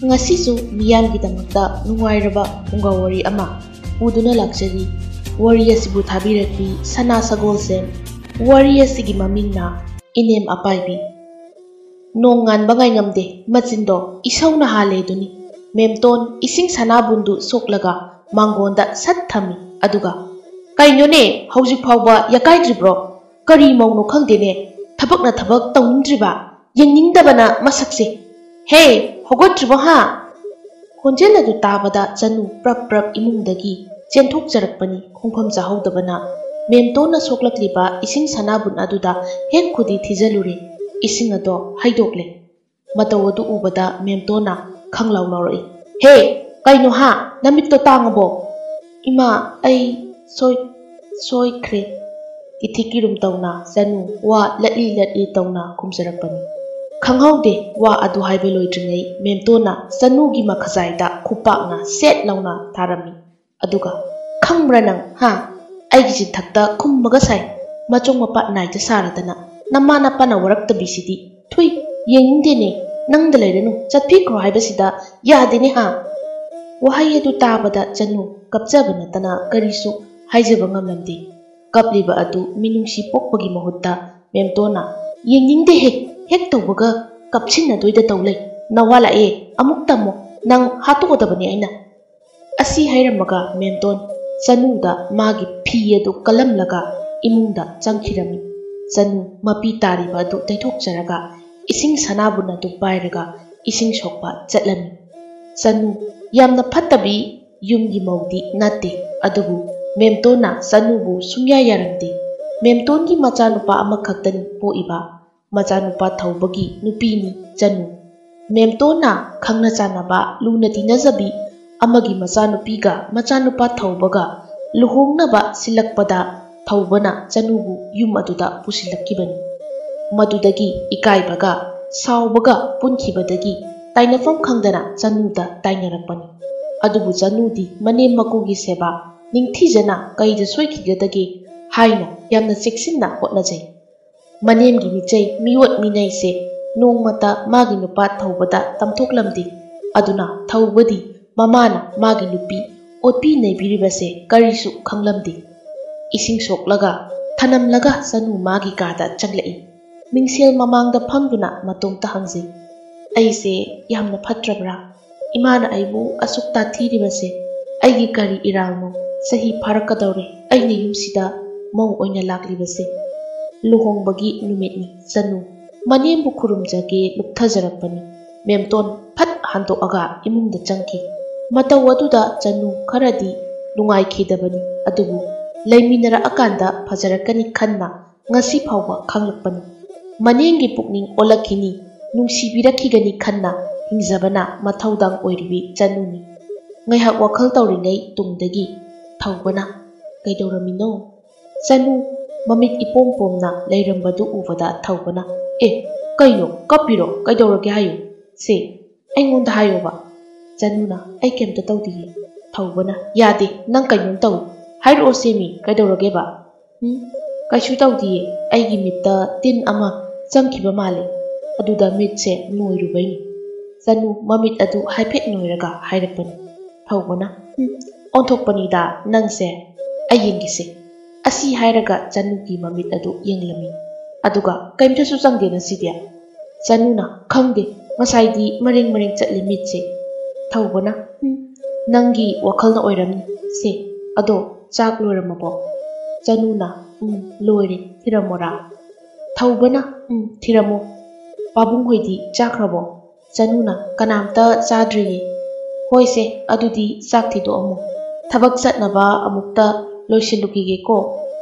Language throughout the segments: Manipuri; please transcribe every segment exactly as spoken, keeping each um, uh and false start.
ꯉꯁꯤꯁꯨ ꯃꯤꯌꯥꯝꯒꯤꯗꯃꯛꯇ ꯅꯨꯡꯉꯥꯏꯔꯕ ꯐꯨꯡꯒꯥ ꯋꯥꯔꯤ ꯑꯃ ꯄꯨꯗꯨꯅ ꯂꯥꯛꯆꯔꯤ꯫ ꯋꯥꯔꯤ ꯑꯁꯤꯕꯨ ꯊꯥꯕꯤꯔꯛꯄꯤ ꯁꯅꯥ ꯁꯒꯣꯜꯁꯦꯝ꯫ ꯋꯥꯔꯤ ꯑꯁꯤꯒꯤ ꯃꯃꯤꯡꯅ ꯏꯅꯦꯝ ꯑꯄꯥꯏꯕꯤ꯫ ꯅꯣꯡ ꯉꯥꯟꯕ ꯉꯥꯏꯉꯝꯗꯦ, ꯃꯆꯤꯟꯗꯣ ꯏꯁꯧꯅ ꯍꯥꯜꯂꯦ ꯑꯗꯨꯅꯤ꯫ ꯃꯦꯝꯇꯣꯟ ꯏꯁꯤꯡ ꯁꯅꯥꯕꯨꯟꯗꯨ ꯁꯣꯛꯂꯒ ꯃꯥꯡꯒꯣꯟꯗ ꯁꯠ ꯊꯝꯃꯤ꯫ ꯑꯗꯨꯒ, "ꯀꯩꯅꯣꯅꯦ, ꯍꯧꯖꯤꯛ ꯐꯥꯎꯕ ꯌꯥꯀꯥꯏꯗ꯭ꯔꯤꯕ꯭ꯔꯣ? ꯀꯔꯤ ꯃꯧꯅꯣ ꯈꯪꯗꯦꯅꯦ, ꯊꯕꯛꯅ ꯊꯕꯛ ꯇꯧꯅꯤꯡꯗ꯭ꯔꯤꯕ, ꯌꯦꯡꯅꯤꯡꯗꯕꯅ ꯃꯁꯛꯁꯦ꯫ ꯍꯦ, ꯍꯧꯒꯠꯇ꯭ꯔꯤꯕꯣ ꯍꯥ?" ꯈꯣꯟꯖꯦꯜ ꯑꯗꯨ ꯇꯥꯕꯗ ꯆꯅꯨ ꯄ꯭ꯔꯞ ꯄ꯭ꯔꯞ ꯏꯃꯨꯡꯗꯒꯤ ꯆꯦꯟꯊꯣꯛꯆꯔꯛꯄꯅꯤ꯫ ꯈꯣꯡꯐꯝ ꯆꯥꯍꯧꯗꯕꯅ ꯃꯦꯝꯇꯣꯟꯅ ꯁꯣꯛꯂꯛꯂꯤꯕ ꯏꯁꯤꯡ ꯁꯅꯥꯕꯨꯟ ꯑꯗꯨꯗ ꯍꯦꯛ ꯈꯨꯗꯤ ꯊꯤꯖꯤꯜꯂꯨꯔꯦ꯫ ꯏꯁꯤꯡ ꯑꯗꯣ ꯍꯩꯗꯣꯛꯂꯦ꯫ ꯃꯇꯧ ꯑꯗꯨ ꯎꯕꯗ ꯃꯦꯝꯇꯣꯟꯅ ꯈꯪꯂꯥꯎ ꯂꯥꯎꯔꯛꯏ, "ꯍꯦ, ꯀꯩꯅꯣ ꯍꯥ? ꯅꯃꯤꯠꯇꯣ ꯇꯥꯡꯉꯕꯣ?" "ꯏꯃꯥ, ꯑꯩ ꯁꯣꯏ-, ꯁꯣꯏꯈ꯭ꯔꯦ"꯫ ꯏꯊꯤꯛ ꯏꯔꯨꯝ ꯇꯧꯅ ꯆꯅꯨ ꯋꯥ ꯂꯠꯂꯤ ꯂꯠꯂꯤ ꯇꯧꯅ ꯈꯨꯝꯖꯔꯛꯄꯅꯤ꯫ ꯈꯪꯍꯧꯗꯦ, ꯋꯥ ꯑꯗꯨ ꯍꯥꯏꯕ ꯂꯣꯏꯗ꯭ꯔꯤꯉꯩ ꯃꯦꯝꯇꯣꯟꯅ ꯆꯅꯨꯒꯤ ꯃꯈꯖꯥꯏꯗ ꯈꯨꯄꯥꯛꯅ ꯁꯦꯠ ꯂꯥꯎꯅ ꯊꯥꯔꯝꯃꯤ꯫ ꯑꯗꯨꯒ, "ꯈꯪꯕ꯭ꯔꯥ ꯅꯪ, ꯍꯥ? ꯑꯩꯒꯤ ꯆꯤꯟꯊꯛꯇ ꯈꯨꯝꯃꯒ ꯁꯥꯏ꯫ ꯃꯆꯣꯡ ꯃꯄꯥ ꯅꯥꯏꯗ ꯁꯥꯔꯗꯅ ꯅꯃꯥ ꯅꯄꯥꯅ ꯋꯥꯔꯛꯇꯕꯤꯁꯤꯗꯤ꯫ ꯊꯨꯏ, ꯌꯦꯡꯅꯤꯡꯗꯦꯅꯦ꯫ ꯅꯪꯗ ꯂꯩꯔꯅꯨ, ꯆꯠꯄꯤꯈ꯭ꯔꯣ ꯍꯥꯏꯕꯁꯤꯗ ꯌꯥꯗꯦꯅꯦ, ꯍꯥ?" ꯋꯥꯍꯩ ꯑꯗꯨ ꯇꯥꯕꯗ ꯆꯅꯨ ꯀꯞꯆꯕ ꯅꯠꯇꯅ ꯀꯔꯤꯁꯨ ꯍꯥꯏꯖꯕ ꯉꯝꯂꯝꯗꯦ꯫ ꯀꯞꯂꯤꯕ ꯑꯗꯨ ꯃꯤꯅꯨꯡꯁꯤ ꯄꯣꯛꯄꯒꯤ ꯃꯍꯨꯠꯇ ꯃꯦꯝꯇꯣꯟꯅ, "ꯌꯦꯡꯅꯤꯡꯗꯦꯍꯦ, ꯍꯦꯛ ꯇꯧꯕꯒ ꯀꯞꯁꯤꯟꯅꯗꯣꯏꯗ ꯇꯧ ꯂꯩ꯫ ꯅꯋꯥ ꯂꯥꯛꯑꯦ, ꯑꯃꯨꯛ ꯇꯝꯃꯣ, ꯅꯪ ꯍꯥꯠꯇꯣꯛꯀꯗꯕꯅꯤ ꯑꯩꯅ"꯫ ꯑꯁꯤ ꯍꯥꯏꯔꯝꯃꯒ ꯃꯦꯝꯇꯣꯟ ꯆꯅꯨꯗ ꯃꯥꯒꯤ ꯐꯤ ꯑꯗꯨ ꯀꯜꯂꯝꯂꯒ ꯏꯃꯨꯡꯗ ꯆꯪꯈꯤꯔꯝꯃꯤ꯫ ꯆꯅꯨ ꯃꯄꯤ ꯇꯥꯔꯤꯕ ꯑꯗꯨ ꯇꯩꯊꯣꯛꯆꯔꯒ ꯏꯁꯤꯡ ꯁꯅꯥꯕꯨꯟ ꯑꯗꯨ ꯄꯥꯏꯔꯒ ꯏꯁꯤꯡ ꯁꯣꯛꯄ ꯆꯠꯂꯝꯃꯤ꯫ ꯆꯅꯨ ꯌꯥꯝꯅ ꯐꯠꯇꯕꯤ ꯌꯨꯝꯒꯤ ꯃꯧꯗꯤ ꯅꯠꯇꯦ, ꯑꯗꯨꯕꯨ ꯃꯦꯝꯇꯣꯟꯅ ꯆꯅꯨꯕꯨ ꯁꯨꯡꯌꯥ ꯌꯥꯔꯝꯗꯦ꯫ ꯃꯦꯝꯇꯣꯟꯒꯤ ꯃꯆꯥꯅꯨꯄꯥ ꯑꯃꯈꯛꯇꯅꯤ ꯄꯣꯛꯏꯕ꯫ ꯃꯆꯥꯅꯨꯄꯥ ꯊꯧꯕꯒꯤ ꯅꯨꯄꯤꯅꯤ ꯆꯅꯨ꯫ ꯃꯦꯝꯇꯣꯟꯅ ꯈꯪꯅ ꯆꯥꯟꯅꯕ, ꯂꯨꯅ ꯇꯤꯟꯅꯖꯕꯤ ꯑꯃꯒꯤ ꯃꯆꯥꯅꯨꯄꯤꯒ ꯃꯆꯥꯅꯨꯄꯥ ꯊꯧꯕꯒ ꯂꯨꯍꯣꯡꯅꯕ ꯁꯤꯜꯂꯛꯄꯗ ꯊꯧꯕꯅ ꯆꯅꯨꯕꯨ ꯌꯨꯝ ꯑꯗꯨꯗ ꯄꯨꯁꯤꯜꯂꯛꯈꯤꯕꯅꯤ꯫ ꯃꯗꯨꯗꯒꯤ ꯏꯀꯥꯏꯕꯒ ꯁꯥꯎꯕꯒ ꯄꯨꯟꯈꯤꯕꯗꯒꯤ ꯇꯥꯏꯅꯐꯝ ꯈꯪꯗꯅ ꯆꯅꯨꯗ ꯇꯥꯏꯅꯔꯛꯄꯅꯤ꯫ ꯑꯗꯨꯕꯨ ꯆꯅꯨꯗꯤ ꯃꯅꯦꯝ ꯃꯀꯨꯒꯤ ꯁꯦꯕꯥ ꯅꯤꯡꯊꯤꯖꯅ ꯀꯩꯗ ꯁꯣꯏꯈꯤꯒꯗꯒꯦ ꯍꯥꯏꯅ ꯌꯥꯝꯅ ꯆꯦꯛꯁꯤꯟꯅ ꯍꯣꯠꯅꯖꯩ꯫ ꯃꯅꯦꯝꯒꯤ ꯃꯤꯆꯩ ꯃꯤꯑꯣꯠ ꯃꯤꯅꯩꯁꯦ ꯅꯣꯡꯃꯇ ꯃꯥꯒꯤ ꯅꯨꯄꯥ ꯊꯧꯕꯗ ꯇꯝꯊꯣꯛꯂꯝꯗꯦ꯫ ꯑꯗꯨꯅ ꯊꯧꯕꯗꯤ ꯃꯃꯥꯅ ꯃꯥꯒꯤ ꯅꯨꯄꯤ ꯑꯣꯠꯄꯤ ꯅꯩꯕꯤꯔꯤꯕꯁꯦ ꯀꯔꯤꯁꯨ ꯈꯪꯂꯝꯗꯦ꯫ ꯏꯁꯤꯡ ꯁꯣꯛꯂꯒ ꯊꯅꯝꯂꯒ ꯆꯅꯨ ꯃꯥꯒꯤ ꯀꯥꯗ ꯆꯪꯂꯛꯏ꯫ ꯃꯤꯡꯁꯦꯜ ꯃꯃꯥꯡꯗ ꯐꯝꯗꯨꯅ ꯃꯇꯣꯝꯇ ꯍꯪꯖꯩ, "ꯑꯩꯁꯦ ꯌꯥꯝꯅ ꯐꯠꯇ꯭ꯔꯕ꯭ꯔꯥ? ꯏꯃꯥꯅ ꯑꯩꯕꯨ ꯑꯁꯨꯛ ꯇꯥꯊꯤꯔꯤꯕꯁꯦ ꯑꯩꯒꯤ ꯀꯔꯤ ꯏꯔꯥꯜꯅꯣ? ꯆꯍꯤ ꯐꯥꯔꯛꯀꯗꯧꯔꯦ ꯑꯩꯅ ꯌꯨꯝꯁꯤꯗ ꯃꯧ ꯑꯣꯏꯅ ꯂꯥꯛꯂꯤꯕꯁꯦ꯫" ꯂꯨꯍꯣꯡꯕꯒꯤ ꯅꯨꯃꯤꯠꯅꯤ꯫ ꯆꯅꯨ ꯃꯅꯦꯝꯕꯨ ꯈꯨꯔꯨꯝꯖꯒꯦ ꯂꯨꯞꯊꯖꯔꯛꯄꯅꯤ꯫ ꯃꯦꯝꯇꯣꯟ ꯐꯠ ꯍꯟꯗꯣꯛꯑꯒ ꯏꯃꯨꯡꯗ ꯆꯪꯈꯤ꯫ ꯃꯇꯧ ꯑꯗꯨꯗ ꯆꯅꯨ ꯈꯔꯗꯤ ꯅꯨꯡꯉꯥꯏꯈꯤꯗꯕꯅꯤ, ꯑꯗꯨꯕꯨ ꯂꯩꯃꯤꯟꯅꯔꯛꯑꯀꯥꯟꯗ ꯐꯖꯔꯛꯀꯅꯤ ꯈꯟꯅ ꯉꯁꯤ ꯐꯥꯎꯕ ꯈꯪꯂꯛꯄꯅꯤ꯫ ꯃꯅꯦꯝꯒꯤ ꯄꯨꯛꯅꯤꯡ ꯑꯣꯜꯂꯛꯈꯤꯅꯤ, ꯅꯨꯡꯁꯤꯕꯤꯔꯛꯈꯤꯒꯅꯤ ꯈꯟꯅ ꯍꯤꯡꯖꯕꯅ ꯃꯊꯧꯗꯥꯡ ꯑꯣꯏꯔꯤꯕꯤ ꯆꯅꯨꯅꯤ꯫ ꯉꯥꯏꯍꯥꯛ ꯋꯥꯈꯜ ꯇꯧꯔꯤꯉꯩ ꯇꯨꯡꯗꯒꯤ ꯊꯧꯕꯅ, "ꯀꯩꯗꯧꯔꯝꯃꯤꯅꯣ?" ꯆꯅꯨ ꯃꯃꯤꯠ ꯏꯄꯣꯝ ꯄꯣꯝꯅ ꯂꯩꯔꯝꯕꯗꯨ ꯎꯕꯗ ꯊꯧꯕꯅ, "ꯑꯦ, ꯀꯩꯅꯣ? ꯀꯞꯄꯤꯔꯣ? ꯀꯩꯗꯧꯔꯒꯦ ꯍꯥꯏꯌꯨ꯫ ꯁꯦ, ꯑꯩꯉꯣꯟꯗ ꯍꯥꯏꯌꯣꯕ꯫" ꯆꯅꯨꯅ, "ꯑꯩ ꯀꯩꯝꯇ ꯇꯧꯗꯤꯌꯦ꯫" ꯊꯧꯕꯅ, "ꯌꯥꯗꯦ, ꯅꯪ ꯀꯩꯅꯣꯝ ꯇꯧꯏ꯫ ꯍꯥꯏꯔꯛꯑꯣ ꯁꯦꯃꯤ, ꯀꯩꯗꯧꯔꯒꯦꯕ?" "ꯎꯝ, ꯀꯩꯁꯨ ꯇꯧꯗꯤꯌꯦ, ꯑꯩꯒꯤ ꯃꯤꯠꯇ ꯇꯤꯟ ꯑꯃ ꯆꯪꯈꯤꯕ ꯃꯥꯜꯂꯦ, ꯑꯗꯨꯗ ꯃꯤꯠꯁꯦ ꯅꯣꯏꯔꯨꯕꯩꯅꯤ꯫" ꯆꯅꯨ ꯃꯃꯤꯠ ꯑꯗꯨ ꯍꯥꯏꯐꯦꯠ ꯅꯣꯏꯔꯒ ꯍꯥꯏꯔꯛꯄꯅꯤ꯫ ꯊꯧꯕꯅ, "ꯎꯝ, ꯑꯣꯟꯊꯣꯛꯄꯅꯤꯗ ꯅꯪꯁꯦ, ꯑꯩ ꯌꯦꯡꯒꯦꯁꯦ꯫" ꯑꯁꯤ ꯍꯥꯏꯔꯒ ꯆꯅꯨꯒꯤ ꯃꯃꯤꯠ ꯑꯗꯨ ꯌꯦꯡꯂꯝꯃꯤ꯫ ꯑꯗꯨꯒ, "ꯀꯩꯝꯇꯁꯨ ꯆꯪꯗꯦ ꯉꯁꯤꯗꯤ꯫" ꯆꯅꯨꯅ, "ꯈꯪꯗꯦ, ꯉꯁꯥꯏꯗꯤ ꯃꯔꯦꯡ ꯃꯔꯦꯡ ꯆꯠꯂꯤ ꯃꯤꯠꯁꯦ꯫" ꯊꯧꯕꯅ, "ꯎꯝ, ꯅꯪꯒꯤ ꯋꯥꯈꯜꯅ ꯑꯣꯏꯔꯝꯅꯤ꯫ ꯁꯦ, ꯑꯗꯣ ꯆꯥꯛ ꯂꯣꯏꯔꯝꯃꯕꯣ?" ꯆꯅꯨꯅ, "ꯎꯝ, ꯂꯣꯏꯔꯦ, ꯊꯤꯔꯝꯃꯣꯔꯥ?" ꯊꯧꯕꯅ, "ꯎꯝ, ꯊꯤꯔꯝꯃꯣ꯫ ꯄꯥꯕꯨꯡ ꯍꯣꯏꯗꯤ ꯆꯥꯈ꯭ꯔꯕꯣ?" ꯆꯅꯨꯅ, "ꯀꯅꯥꯝꯇ ꯆꯥꯗ꯭ꯔꯤꯌꯦ꯫" "ꯍꯣꯏꯁꯦ, ꯑꯗꯨꯗꯤ ꯆꯥꯛ ꯊꯤꯗꯣꯛꯑꯝꯃꯣ꯫ ꯊꯕꯛ ꯆꯠꯅꯕ ꯑꯃꯨꯛꯇ ꯂꯣꯏꯁꯤꯜꯂꯨꯈꯤꯒꯦꯀꯣ꯫"